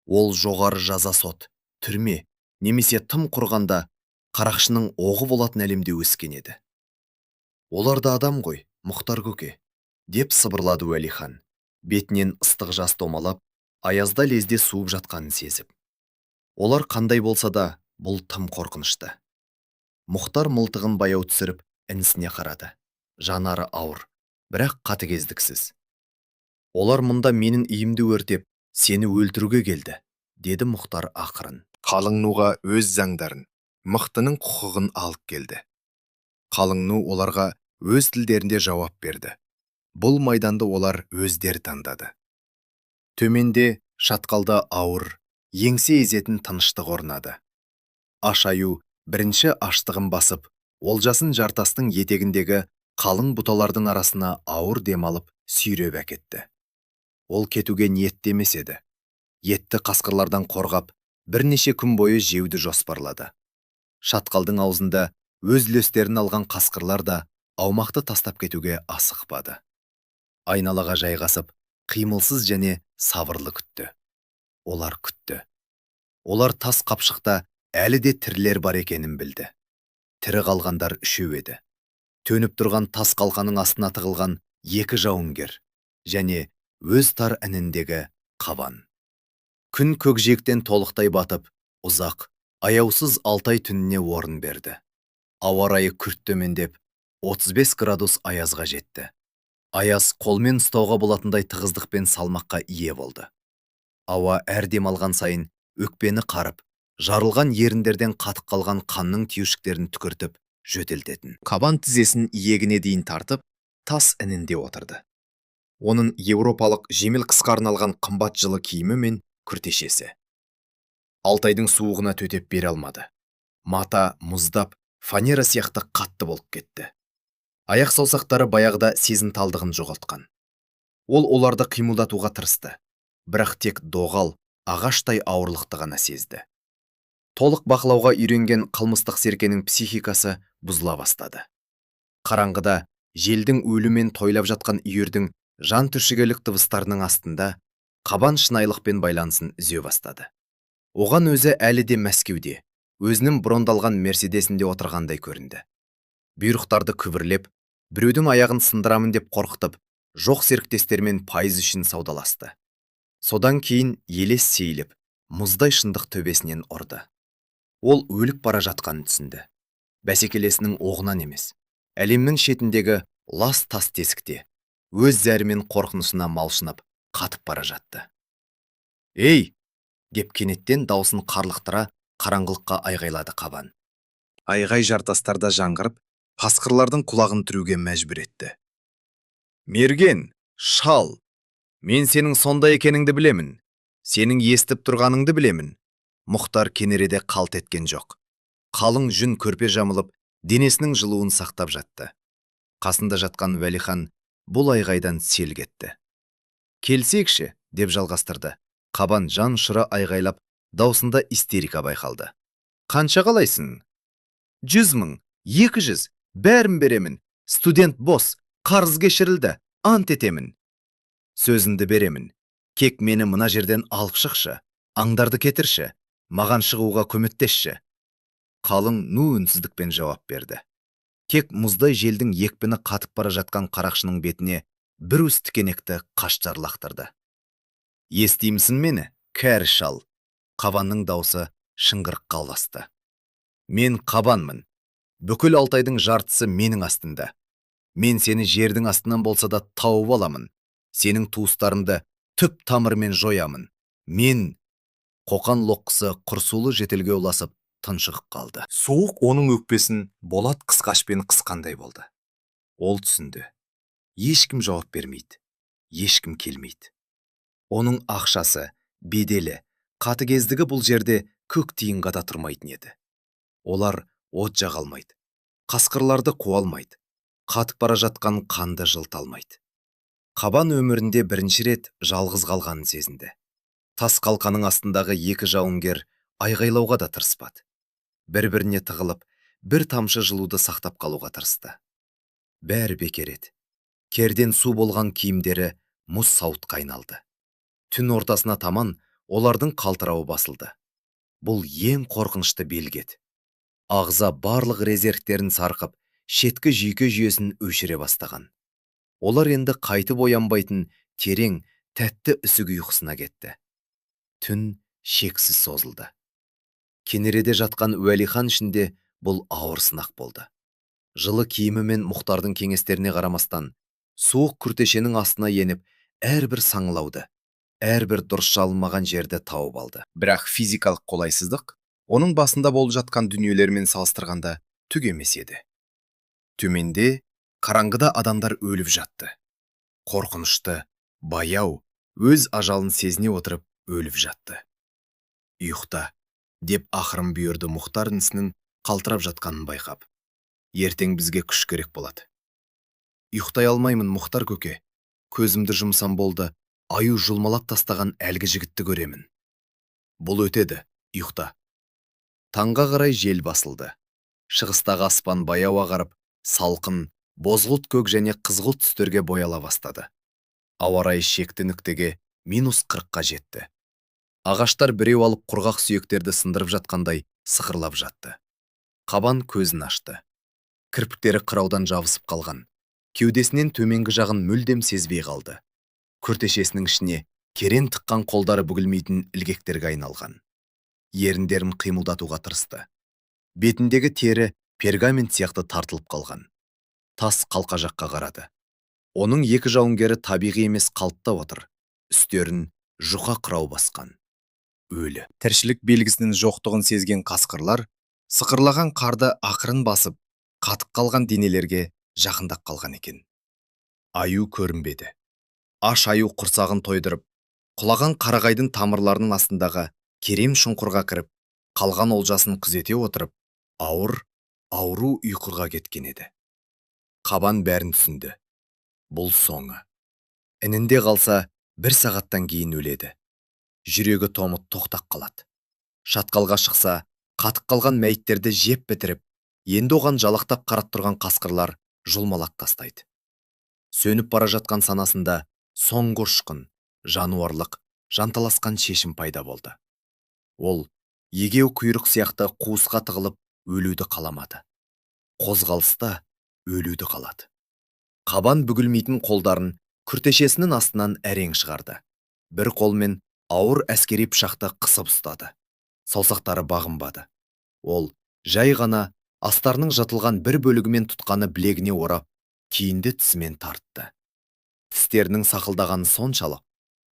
Ол жоғары жаза сот, түрме немесе тым құрғанда қарақшының оғы болатын әлемде өскен еді. Олар да адам ғой, Мұхтар көке, деп сыбырлады Уәлихан, бетінен ыстық жас домалап, аязда лезде суып жатқанын сезіп. Олар қандай болса да, бұл тым қорқынышты. Мұхтар мылтығын баяу түсіріп, інісіне қарады. Жанары ауыр, бірақ қатыгездіксіз. Олар мұнда менің үйімді өртеп, сені өлтіруге келді, деді Мұхтар ақырын. Қалың нуға өз заңдарын, мықтының құқығын алып келді. Қалың ну оларға өз тілдерінде жауап берді. Бұл майданды олар өздері таңдады. Төменде шатқалда ауыр, еңсе езетін тыныштық орнады. Аш аю бірінші аштығын басып, олжасын жартастың етегіндегі қалың бұталардың арасына ауыр дем алып сүйреп әкетті. Ол кетуге ниетті емес еді. Етті қасқырлардан қорғап, бірнеше күн бойы жеуді жоспарлады. Шатқалдың аузында өз үлестерін алған қасқырлар да аумақты тастап кетуге асықпады. Айналаға жайғасып, Қимылсыз және сабырлы күтті. Олар күтті. Олар тас қапшықта әлі де тірілер бар екенін білді. Тірі қалғандар үшеу еді. Төніп тұрған тас қалқаның астына тығылған екі жауынгер және өз тар ініндегі Қабан. Күн көкжиектен толықтай батып, ұзақ, аяусыз Алтай түніне орын берді. Ауа райы күрт төмендеп, 35 градус аязға жетті. Аяз қолмен ұстауға болатындай тығыздық пен салмаққа ие болды. Ауа әр дем алған сайын өкпені қарып, жарылған еріндерден қатып қалған қанның түйіршіктерін түкіртіп, жөтелтетін. Қабан тізесін иегіне дейін тартып, тас інінде отырды. Оның еуропалық жеңіл қысқа арналған қымбат жылы киімі мен күртешесі. Алтайдың суығына төтеп бере алмады. Мата мұздап, фанера сияқты қатты болып кетті. Аяқ саусақтары баяғыда сезімталдығын жоғалтқан. Ол оларды қимылдатуға тырысты, бірақ тек доғал, ағаштай ауырлықты ғана сезді. Толық бақылауға үйренген қылмыстық серкенің психикасы бұзыла бастады. Қараңғыда желдің өлімен тойлап жатқан үйірдің жан түршігерлік дыбыстарының астында Қабан шынайылықпен байланысын үзе бастады. Оған өзі әлі де Мәскеуде, өзінің брондалған Мерседесінде отырғандай көрінді. Бұйрықтарды күбірлеп, біреудің аяғын сындырамын деп қорқытып, жоқ серіктестермен пайыз үшін саудаласты. Содан кейін елес сейіліп, мұздай шындық төбесінен ұрды. Ол өліп бара жатқанын түсінді. Бәсекелесінің оғынан емес, әлемнің шетіндегі лас тас тесікте, өз зәрі мен қорқынышына малшынып, қатып бара жатты. «Ей!» деп кенеттен даусын қарлықтыра қараңғылыққа айғайлады Қабан. Айғай жартастарда жаңғырып, қасқырлардың құлағын түруге мәжбүр етті. «Мерген, шал, мен сенің сондай екеніңді білемін. Сенің естіп тұрғаныңды білемін». Мұхтар кенереде қалт еткен жоқ. Қалың жүн көрпе жамылып, денесінің жылуын сақтап жатты. Қасында жатқан Уәлихан бұл айғайдан селк етті. «Келсекші», деп жалғастырды. Қабан жан ұшыра айғайлап, даусында истерика байқалды. «Қанша қалайсың? 100 000, 200, бәрін беремін. Студент бос, қарыз кешірілді, ант етемін. Сөзімді беремін. Кек мені мына жерден алып шықшы, аңдарды кетірші, маған шығуға көмектесші». Қалың ну үнсіздікпен жауап берді. Тек мұздай желдің екпіні қатып бара жатқан қарақшының бетіне бір уыс тікенекті қаштар лақтырды. «Естимісің мені, кәрі шал?» Қабанның даусы шыңғырыққа ұласты. «Мен Қабанмын. Бүкіл Алтайдың жартысы менің астында. Мен сені жердің астынан болса да тауып аламын. Сенің туыстарыңды түп тамырымен жоямын. Мен...» Қоқан лоққысы құрсулы жөтелге ұласып, тұншығып қалды. Суық оның өкпесін болат қысқашпен қысқандай болды. Ол түсінді. Ешкім жауап бермейді. Ешкім келмейді. Оның ақшасы, беделі, қатыгездігі бұл жерде көк тиынға да тұрмайтын еді. Олар от жаға алмайды. Қасқырларды қуа алмайды. Қатып бара жатқан қанды жылыта алмайды. Қабан өмірінде бірінші рет жалғыз қалғанын сезінді. Тас қалқаның астындағы екі жауынгер айғайлауға да тырыспады. Бір-біріне тығылып, бір тамшы жылуды сақтап қалуға тырысты. Бәрі бекер еді. Керден су болған киімдері мұз сауытқа айналды. Түн ортасына таман олардың қалтырауы басылды. Бұл ең қорқынышты белгі еді. Ағза барлық резервтерін сарқып, шеткі жүйке жүйесін өшіре бастаған. Олар енді қайтып оянбайтын терең, тәтті үсік ұйқысына кетті. Түн шексіз созылды. Кенереде жатқан Уәлихан үшін де бұл ауыр сынақ болды. Жылы киімі мен Мұхтардың кеңестеріне қарамастан, суық күртешенің астына еніп, әрбір саңылауды, әрбір дұрыс жалынмаған жерді тауып алды. Бірақ физикалық қолайсыздық оның басында болып жатқан дүниелермен салыстырғанда түк емес еді. Төменде, қараңғыда адамдар өліп жатты. Қорқынышты, баяу, өз ажалын сезіне отырып өліп жатты. «Ұйықта», деп ақырын бұйырды Мұхтар інісінің қалтырап жатқанын байқап. «Ертең бізге күш керек болады». «Ұйықтай алмаймын, Мұхтар көке. Көзімді жұмсам болды, аю жұлмалап тастаған әлгі жігітті көремін». «Бұл өтеді, ұйықта». Таңға қарай жел басылды. Шығыстағы аспан баяу ағарып, салқын, бозғылт көк және қызғылт түстерге бояла бастады. Ауа райы шекті нүктеге, минус 40-қа жетті. Ағаштар біреу алып құрғақ сүйектерді сындырып жатқандай сықырлап жатты. Қабан көзін ашты. Кірпіктері қыраудан жабысып қалған. Кеудесінен төменгі жағын мүлдем сезбей қалды. Күртешесінің ішіне керең тыққан қолдары бүгілмейтін ілгектерге айналған. Еріндерін қимылдатуға тырысты. Бетіндегі тері пергамент сияқты тартылып қалған. Тас қалқа жаққа қарады. Оның екі жауынгері табиғи емес қалыпта отыр. Үстерін жұқа қырау басқан. Өлі. Тіршілік белгісінің жоқтығын сезген қасқырлар сықырлаған қарды ақырын басып, қатып қалған денелерге жақындап қалған екен. Аю көрінбеді. Аш аю құрсағын тойдырып, құлаған қарағайдың тамырларының астындағы керем шұңқырға кіріп, қалған олжасын күзете отырып, ауыр, ауру ұйқыға кеткен еді. Қабан бәрін түсінді. Бұл соңы. Інінде қалса, бір сағаттан кейін өледі. Жүрегі тоңып тоқтап қалады. Шатқалға шықса, қатып қалған мәйіттерді жеп бітіріп, енді оған жалақтап қарап тұрған қасқырлар жұлмалап тастайды. Сөніп бара жатқан санасында соңғы ұшқын, жануарлық, жанталасқан шешім пайда болды. Ол егеу құйрық сияқты қуысқа тығылып өлуді қаламады. Қозғалыста өлуді қалады. Қабан бүгілмейтін қолдарын күртешесінің астынан әрең шығарды. Бір қолмен ауыр әскери пышақты қысып ұстады. Саусақтары бағынбады. Ол жай ғана астарының жыртылған бір бөлігімен тұтқаны білегіне орап, күйінді тісімен тартты. Тістерінің сақылдағаны соншалық,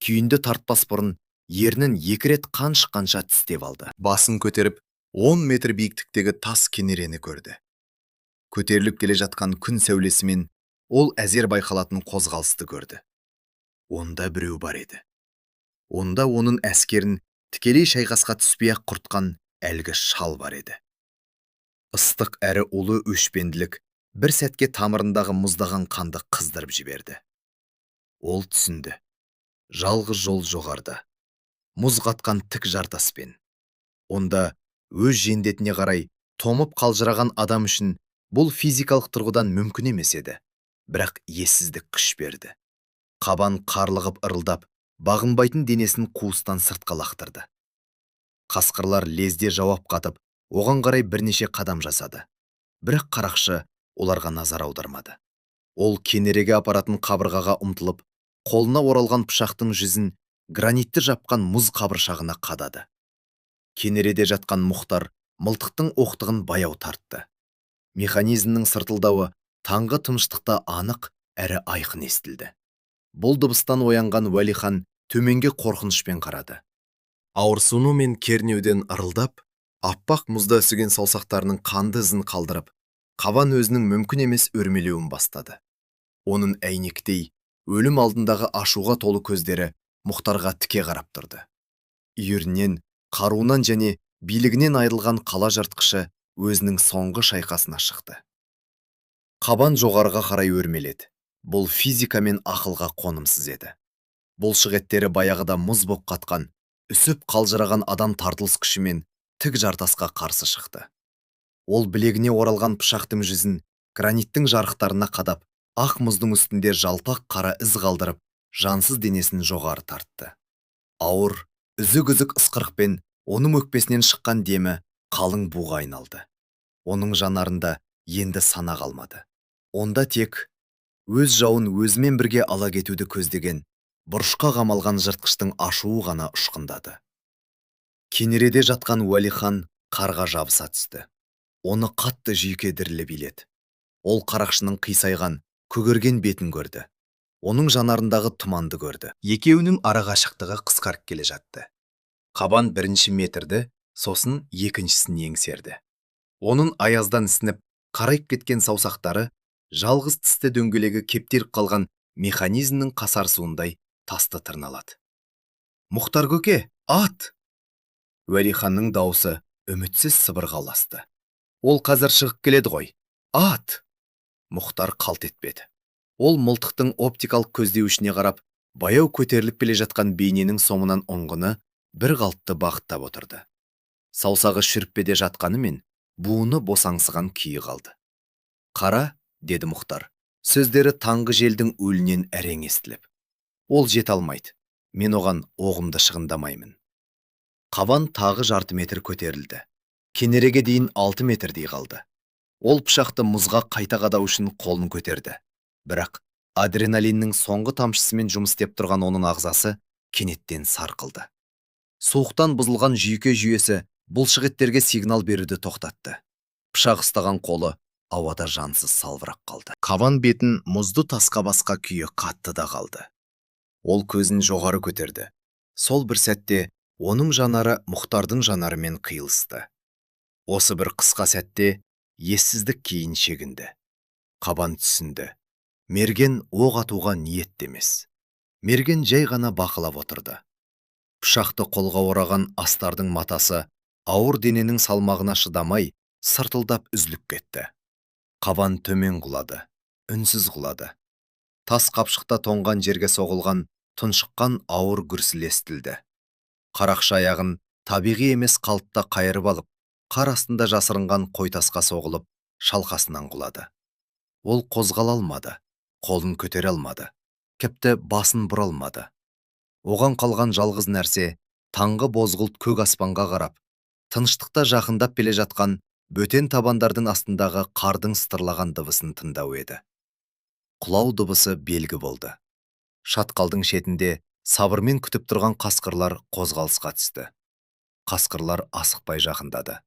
күйінді тартпас бұрын ернін екі рет қан шыққанша тістеп алды. Басын көтеріп, 10 метр биіктіктегі тас кенерені көрді. Көтеріліп келе жатқан күн сәулесімен ол әзер байқалатын қозғалысты көрді. Онда біреу бар еді. Онда оның әскерін тікелей шайқасқа түспей-ақ құртқан әлгі шал бар еді. Ыстық әрі улы өшпенділік бір сәтке тамырындағы мұздаған қанды қыздырып жіберді. Ол түсінді. Жалғыз жол жоғарыда. Мұз қатқан тік жартаспен. Онда өз жендетіне қарай тоңып қалжыраған адам үшін бұл физикалық тұрғыдан мүмкін емес еді. Бірақ ессіздік күш берді. Қабан қарлығып ырылдап, бағынбайтын денесін қуыстан сыртқа лақтырды. Қасқырлар лезде жауап қатып, оған қарай бірнеше қадам жасады. Бірақ қарақшы оларға назар аудармады. Ол кенереге апаратын қабырғаға ұмтылып, қолына оралған пышақтың жүзін гранитті жапқан мұз қабыршағына қадады. Кенереде жатқан Мұхтар мылтықтың оқтығын баяу тартты. Механизмнің сыртылдауы таңғы тыныштықта анық әрі айқын естілді. Бұл дыбыстан оянған Уәлихан төменге қорқынышпен қарады. Ауырсыну мен кернеуден ырылдап, аппақ мұзда үсіген саусақтарының қанды ізін қалдырып, қабан өзінің мүмкін емес өрмелеуін бастады. Оның әйнектей, өлім алдындағы ашуға толы көздері Мұхтарға тіке қарап тұрды. Үйірінен, қаруынан және билігінен айырылған қала жыртқышы өзінің соңғы шайқасына шықты. Қабан жоғарыға қарай өрмеледі. Бұл физика мен ақылға қонымсыз еді. Бұлшық еттері баяғыда мұз боп қатқан, үсіп қалжыраған адам тартылыс күшімен тік жартасқа қарсы шықты. Ол білегіне оралған пышақтың жүзін граниттің жарықтарына қадап, ақ мұздың үстінде жалпақ қара із қалдырып, жансыз денесін жоғары тартты. Ауыр, үзік-үзік ысқырықпен оның өкпесінен шыққан демі қалың буға айналды. Оның жанарында енді сана қалмады. Онда тек өз жауын өзімен бірге ала кетуді көздеген, бұрышқа қамалған жыртқыштың ашуы ғана ұшқындады. Кенереде жатқан Уәлихан қарға жабыса түсті. Оны қатты жүйке дірілі биледі. Ол қарақшының қисайған, көгерген бетін көрді. Оның жанарындағы тұманды көрді. Екеуінің арақашықтығы қысқарып келе жатты. Қабан бірінші метрді, сосын екіншісін еңсерді. Оның аяздан ісініп, қарайып кеткен саусақтары жалғыз тісті дөңгелегі кептеліп қалған механизмнің қасарысуындай тасты тырналады. Мұхтар көке, ат! Уәлиханның даусы үмітсіз сыбырға ұласты. Ол қазір шығып келеді ғой. Ат! Мұхтар қалт етпеді. Ол мылтықтың оптикалық көздеуішіне қарап, баяу көтеріліп келе жатқан бейненің соңынан ұңғыны бір қалыпты бағыттап отырды. Саусағы шүріппеде жатқанымен, буыны босаңсыған күйі қалды. Қара, деді Мұхтар. Сөздері таңғы желдің уілінен әрең естіліп. Ол жете алмайды. Мен оған оғымды шығындамаймын. Қабан тағы жарты метр көтерілді. Кенереге дейін 6 метрдей қалды. Ол пышақты мұзға қайта қадау үшін қолын көтерді. Бірақ адреналиннің соңғы тамшысымен жұмыс істеп тұрған оның ағзасы кенеттен сарқылды. Суықтан бұзылған жүйке жүйесі бұлшықеттерге сигнал беруді тоқтатты. Пышақ ұстаған қолы ауада жансыз салбырап қалды. Қабан бетін мұзды тасқа басқа күйі қатты да қалды. Ол көзін жоғары көтерді. Сол бір сәтте оның жанары Мұхтардың жанарымен қиылысты. Осы бір қысқа сәтте ессіздік кейін шегінді. Қабан түсінді. Мерген оқ атуға ниетті емес. Мерген жай ғана бақылап отырды. Пышақты қолға ораған астардың матасы ауыр дененің салмағына шыдамай, сыртылдап үзіліп кетті. Қабан төмен құлады, үнсіз құлады. Тас қапшықта тоңған жерге соғылған тұншыққан ауыр гүрсіл естілді. Қарақшы аяғын табиғи емес қалыпта қайырып алып, қар астында жасырынған қойтасқа соғылып, шалқасынан құлады. Ол қозғала алмады, қолын көтере алмады, тіпті басын бұра алмады. Оған қалған жалғыз нәрсе таңғы бозғылт көк аспанға қарап, тыныштықта жақындап келе жатқан бөтен табандардың астындағы қардың сытырлаған дыбысын тыңдау еді. Құлау дыбысы белгі болды. Шатқалдың шетінде сабырмен күтіп тұрған қасқырлар қозғалысқа түсті. Қасқырлар асықпай жақындады.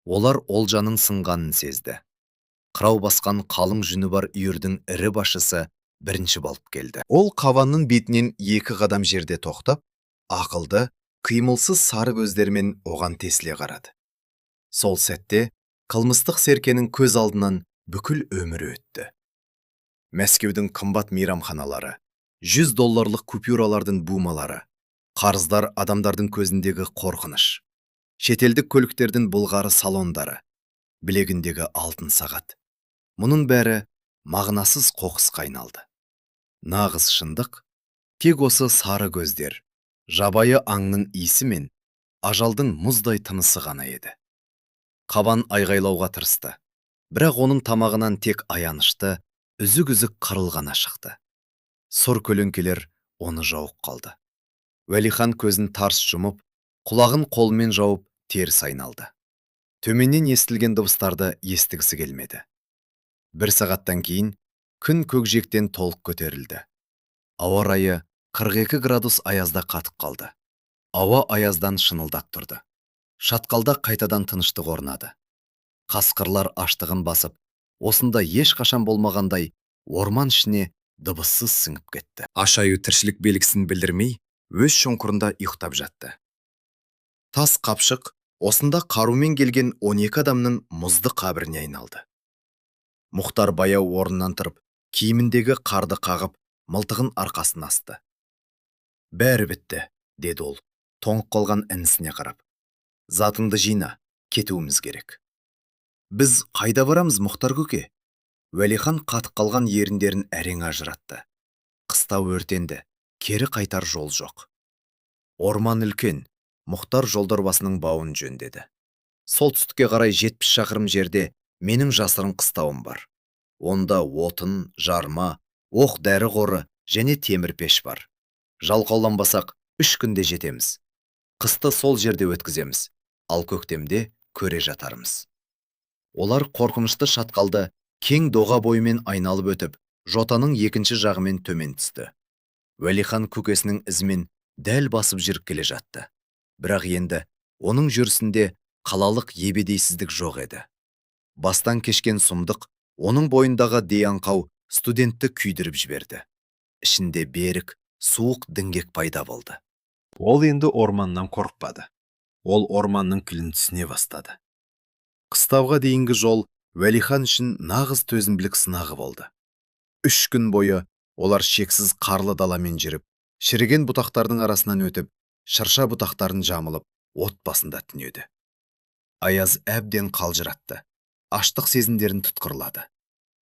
Олар олжаның сынғанын сезді. Қырау басқан қалың жүні бар үйірдің ірі басшысы бірінші болып келді. Ол Қабанның бетінен екі қадам жерде тоқтап, ақылды, қимылсыз сары көздерімен оған тесіле қарады. Сол сәтте қылмыстық серкенің көз алдынан бүкіл өмірі өтті. Мәскеудің қымбат мейрамханалары, 100 долларлық купюралардың бумалары, қарыздар адамдардың көзіндегі қорқыныш, шетелдік көліктердің былғары салондары, білегіндегі алтын сағат. Мұның бәрі мағынасыз қоқысқа айналды. Нағыз шындық тек осы сары көздер, жабайы аңның иісі мен ажалдың мұздай тынысы ғана еді. Қабан айғайлауға тырысты, бірақ оның тамағынан тек аянышты, үзік-үзік қырыл ғана шықты. Сұр көлеңкелер оны жауып қалды. Уәлихан көзін тарс жұмып, құлағын қолымен жауып, теріс айналды. Төменнен естілген дыбыстарды естігісі келмеді. Бір сағаттан кейін күн көкжиектен толық көтерілді. Ауа райы 42 градус аязда қатып қалды. Ауа аяздан шынылдап тұрды. Шатқалда қайтадан тыныштық орнады. Қасқырлар аштығын басып, осында ешқашан болмағандай орман ішіне дыбыссыз сіңіп кетті. Аш аю тіршілік белгісін білдірмей, өз шұңқырында ұйықтап жатты. Тас қапшық осында қарумен келген 12 адамның мұзды қабіріне айналды. Мұхтар баяу орнынан тұрып, киіміндегі қарды қағып, мылтығын арқасына асты. Бәрі бітті, деді ол, тоңып қалған інісіне қарап. Затыңды жина, кетуіміз керек. Біз қайда барамыз, Мұхтар көке? Уәлихан қатып қалған еріндерін әрең ажыратты. Қыстау өртенді, кері қайтар жол жоқ. Орман үлкен, Мұхтар жолдорбасының бауын жөндеді. Солтүстікке қарай 70 шақырым жерде менің жасырын қыстауым бар. Онда отын, жарма, оқ дәрі қоры және темір пеш бар. Жалқауланбасақ, 3 күнде жетеміз. Қысты сол жерде өткіземіз, ал көктемде көре жатармыз. Олар қорқынышты шатқалды кең доға бойымен айналып өтіп, жотаның екінші жағымен төмен түсті. Уәлихан көкесінің ізімен дәл басып жүріп келе жатты. Бірақ енді оның жүрісінде қалалық ебедейсіздік жоқ еді. Бастан кешкен сұмдық оның бойындағы аңқау студентті күйдіріп жіберді. Ішінде берік, суық діңгек пайда болды. Ол енді орманнан қорықпады. Ол орманның тілін түсіне бастады. Қыстауға дейінгі жол Уәлихан үшін нағыз төзімділік сынағы болды. 3 күн бойы олар шексіз қарлы даламен жүріп, шіріген бұтақтардың арасынан өтіп, шырша бұтақтарын жамылып, от басында түнеді. Аяз әбден қалжыратты, аштық сезімдерін тұтқырлады.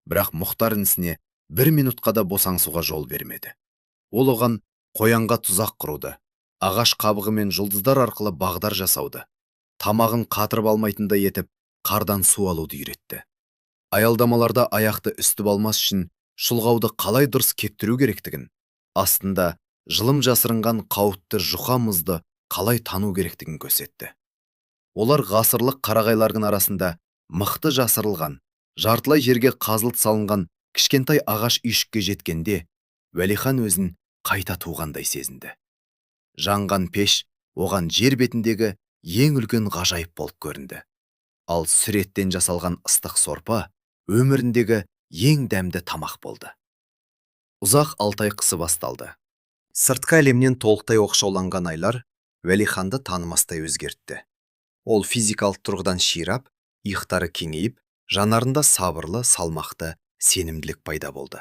Бірақ Мұхтар інісіне бір минутқа да босаңсуға жол бермеді. Ол оған қоянға тұзақ құруды, ағаш қабығы мен жұлдыздар арқылы бағдар жасауды, тамағын қатырып алмайтындай етіп, қардан су алуды үйретті. Аялдамаларда аяқты үстіп алмас үшін шұлғауды қалай дұрыс кептіру керектігін, астында жылым жасырынған қауіпті жұқа мұзды қалай тану керектігін көрсетті. Олар ғасырлық қарағайлардың арасында мықты жасырылған, жартылай жерге қазылып салынған кішкентай ағаш үйшікке жеткенде, Уәлихан өзін қайта туғандай сезінді. Жанған пеш оған жер бетіндегі ең үлкен ғажайып болып көрінді. Ал сүр еттен жасалған ыстық сорпа өміріндегі ең дәмді тамақ болды. Ұзақ Алтай қысы басталды. Сыртқы әлемнен толықтай оқшауланған айлар Уәлиханды танымастай өзгертті. Ол физикалық тұрғыдан ширап, иықтары кеңейіп, жанарында сабырлы, салмақты сенімділік пайда болды.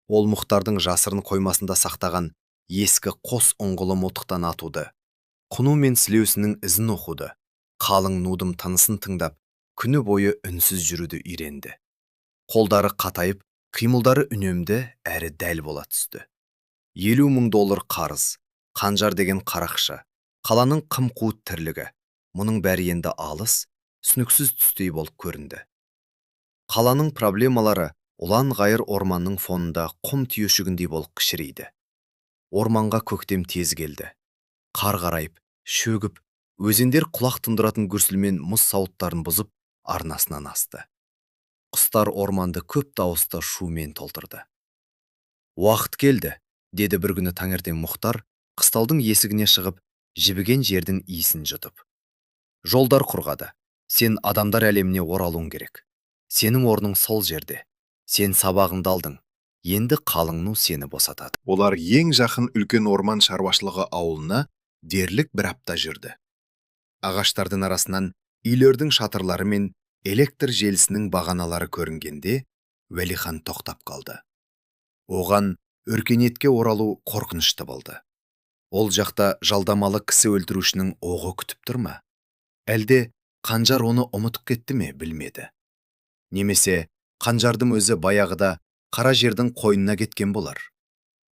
Ол Мұхтардың жасырын қоймасында сақтаған ескі қос ұңғылы мылтықтан атуды, құну мен сілеусінің ізін оқуды, қалың нудың тынысын тыңдап, күні бойы үнсіз жүруді үйренді. Қолдары қатайып, қимылдары үнемді әрі дәл бола түсті. 50 000 доллар қарыз, Қанжар деген қарақшы, қаланың қым-қуыт тірлігі, мұның бәрі енді алыс, түсініксіз түстей болып көрінді. Қаланың проблемалары ұлан-ғайыр орманның фонында құм түйіршігіндей болып кішірейді. Орманға көктем тез келді. Қар қарайып, шөгіп, өзендер құлақ тұндыратын гүрсілмен мұз сауыттарын бұзып, арнасынан асты. Құстар орманды көп дауысты шумен толтырды. «Уақыт келді», деді бір күні таңертең Мұхтар, қыстаудың есігіне шығып, жібіген жердің иісін жұтып. «Жолдар құрғады. Сен адамдар әлеміне оралуың керек. Сенің орның сол жерде. Сен сабағыңды алдың. Енді қалың ну сені босатады». Олар ең жақын үлкен орман шаруашылығы ауылына дерлік бір апта жүрді. Ағаштардың арасынан үйлердің шатырлары мен электр желісінің бағаналары көрінгенде, Уәлихан тоқтап қалды. Оған өркениетке оралу қорқынышты болды. Ол жақта жалдамалы кісі өлтірушінің оғы күтіп тұр ма? Әлде Қанжар оны ұмытып кетті ме, білмеді. Немесе Қанжардың өзі баяғыда қара жердің қойнына кеткен болар.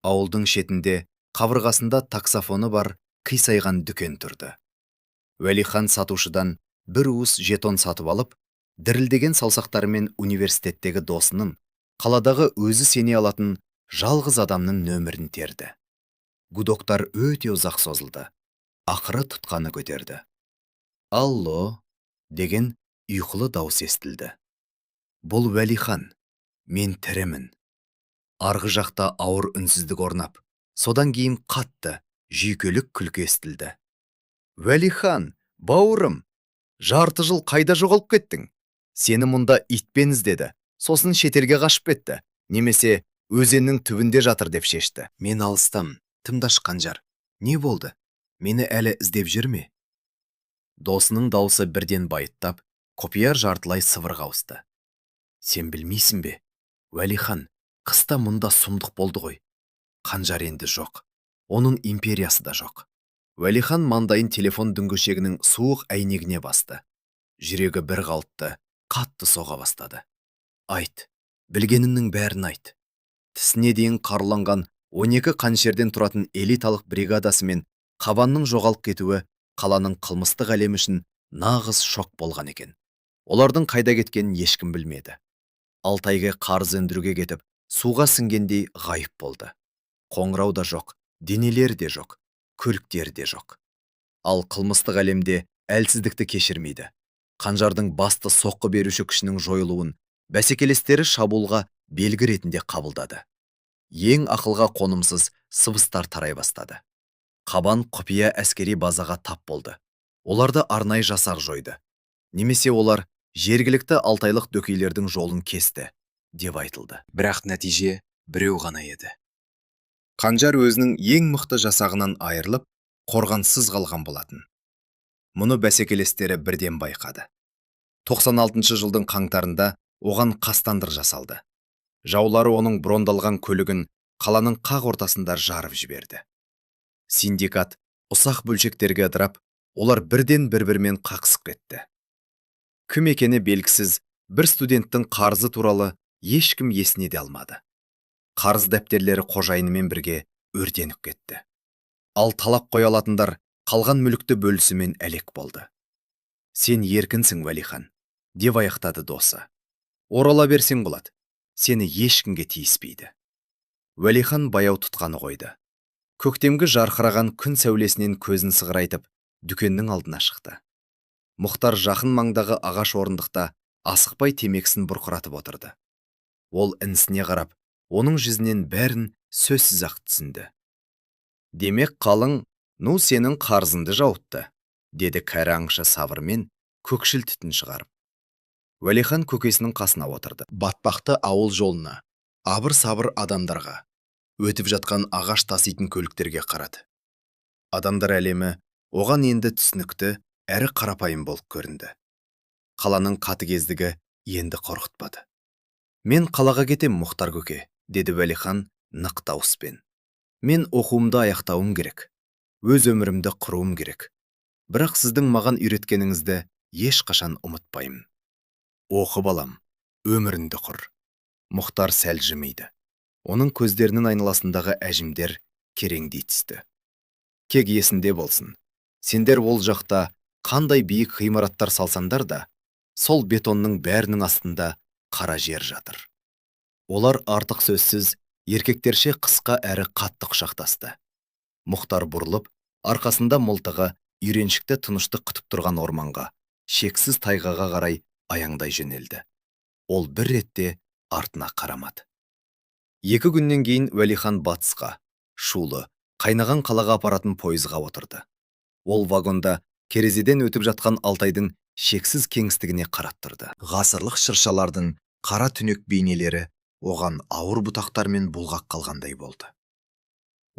Ауылдың шетінде қабырғасында таксофоны бар қисайған дүкен тұрды. Уәлихан сатушыдан бір уыс жетон сатып алып, дірілдеген саусақтарымен университеттегі досының, қаладағы өзі сене алатын жалғыз адамның нөмірін терді. Гудоктар өте ұзақ созылды. Ақыры тұтқаны көтерді. «Алло», деген ұйқылы дауыс естілді. «Бұл Уәлихан, мен тірімін». Арғы жақта ауыр үнсіздік орнап, содан кейін қатты, жүйкелік күлкі естілді. «Уәлихан, бауырым, жарты жыл қайда жоғалып кеттің? Сені мұнда итпен іздеді, сосын шетелге қашып кетті, немесе өзеннің түбінде жатыр деп шешті». «Мен алыстам, тыңдашы, Қанжар. Не болды? Мені әлі іздеп жүр ме?» Досының даусы бірден байыттап, құпия жартылай сыбырға ауысты. «Сен білмейсің бе? Уәлихан, қыста мұнда сұмдық болды ғой. Қанжар енді жоқ. Оның империясы да жоқ». Уәлихан маңдайын телефон дүңгіршегінің суық әйнегіне басты. Жүрегі бір қалыпты, қатты соға бастады. «Айт, білгеніңнің бәрін айт». Тісіне дейін қаруланған 12 қанішерден тұратын элиталық бригадасы мен Қабанның жоғалып кетуі қаланың қылмыстық әлемі үшін нағыз шок болған екен. Олардың қайда кеткенін ешкім білмеді. Алтайға қарыз өндіруге кетіп, суға сіңгендей ғайып болды. Қоңырау да жоқ, денелері де жоқ, көліктері де жоқ. Ал қылмыстық әлемде әлсіздікті кешірмейді. Қанжардың басты соққы беруші күшінің жойылуын бәсекелестері шабуылға белгі ретінде қабылдады. Ең ақылға қонымсыз сыбыстар тарай бастады. Қабан құпия әскери базаға тап болды. Оларды арнайы жасақ жойды. Немесе олар жергілікті алтайлық дөкейлердің жолын кесті, деп айтылды. Бірақ нәтиже біреу ғана еді. Қанжар өзінің ең мықты жасағынан айырылып, қорғансыз қалған болатын. Мұны бәсекелестері бірден байқады. 96 жылдың қаңтарында оған қастандық жасалды. Жаулары оның брондалған көлігін қаланың қақ ортасында жарып жіберді. Синдикат ұсақ бөлшектерге ыдырап, олар бірден бір-бірімен қақысып кетті. Кім екені белгісіз бір студенттің қарызы туралы ешкім есіне де алмады. Қарыз дәптерлері қожайынымен бірге өртеніп кетті. Ал талап қоя алатындар қалған мүлікті бөлісумен әлек болды. «Сен еркінсің, Уәлихан», деп аяқтады досы. «Орала берсең болады. Сені ешкімге тиіспейді». Уәлихан баяу тұтқаны қойды. Көктемгі жарқыраған күн сәулесінен көзін сығырайтып, дүкеннің алдына шықты. Мұхтар жақын маңдағы ағаш орындықта асықпай темекісін бұрқыратып отырды. Ол інісіне қарап, оның жүзінен бәрін сөзсіз-ақ түсінді. «Демек, қалың, ну сенің қарызыңды жауыпты», деді кәрі аңшы сабырмен көкшіл түтін шығарып. Уәлихан көкесінің қасына отырды. Батпақты ауыл жолына, абыр-сабыр адамдарға, өтіп жатқан ағаш таситын көліктерге қарады. Адамдар әлемі оған енді түсінікті әрі қарапайым болып көрінді. Қаланың қатыгездігі енді қорқытпады. «Мен қалаға кетем, Мұхтар көке», деді Уәлихан нық дауыспен. «Мен оқуымды аяқтауым керек. Өз өмірімді құруым керек. Бірақ сіздің маған үйреткеніңізді ешқашан ұмытпаймын». «Оқы, балам, өміріңді құр». Мұхтар сәл жымиды. Оның көздерінің айналасындағы әжімдер кереңдей түсті. «Тек есінде болсын. Сендер ол жақта қандай биік ғимараттар салсаңдар да, сол бетонның бәрінің астында қара жер жатыр». Олар артық сөзсіз, еркектерше қысқа әрі қатты құшақтасты. Мұхтар бұрылып, арқасында мылтығы, үйреншікті тыныштық күтіп тұрған орманға, шексіз тайғаға қарай аяңдай жөнелді. Ол бір ретте артына қарамады. 2 күннен кейін Уәлихан батысқа, шулы, қайнаған қалаға апаратын пойызға отырды. Ол вагонда терезеден өтіп жатқан Алтайдың шексіз кеңістігіне қарап тұрды. Ғасырлық шыршалардың қара түнек бейнелері оған ауыр бұтақтармен бұлғақ қалғандай болды.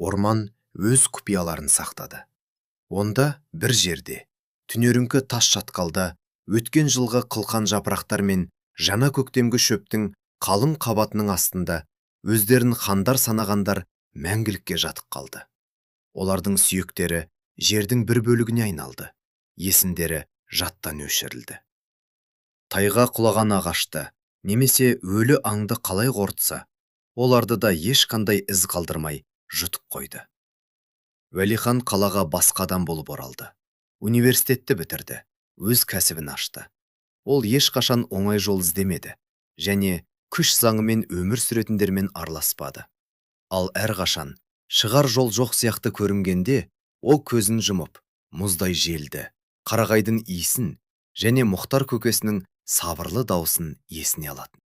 Орман өз құпияларын сақтады. Онда бір жерде, түнеріңкі тас шатқалда, өткен жылғы қылқан жапырақтар мен жаңа көктемгі шөптің қалың қабатының астында өздерін хандар санағандар мәңгілікке жатып қалды. Олардың сүйектері жердің бір бөлігіне айналды, есімдері жаттан өшірілді. Тайға құлаған ағашты немесе өлі аңды қалай қорытса, оларды да ешқандай із қалдырмай жұтып қойды. Уәлихан қалаға басқа адам болып оралды. Университетті бітірді, өз кәсібін ашты. Ол ешқашан оңай жол іздемеді және күш заңымен өмір сүретіндермен араласпады. Ал әрқашан шығар жол жоқ сияқты көрінгенде, ол көзін жұмып, мұздай желді, қарағайдың иісін және Мұхтар көкесінің сабырлы даусын есіне алатын.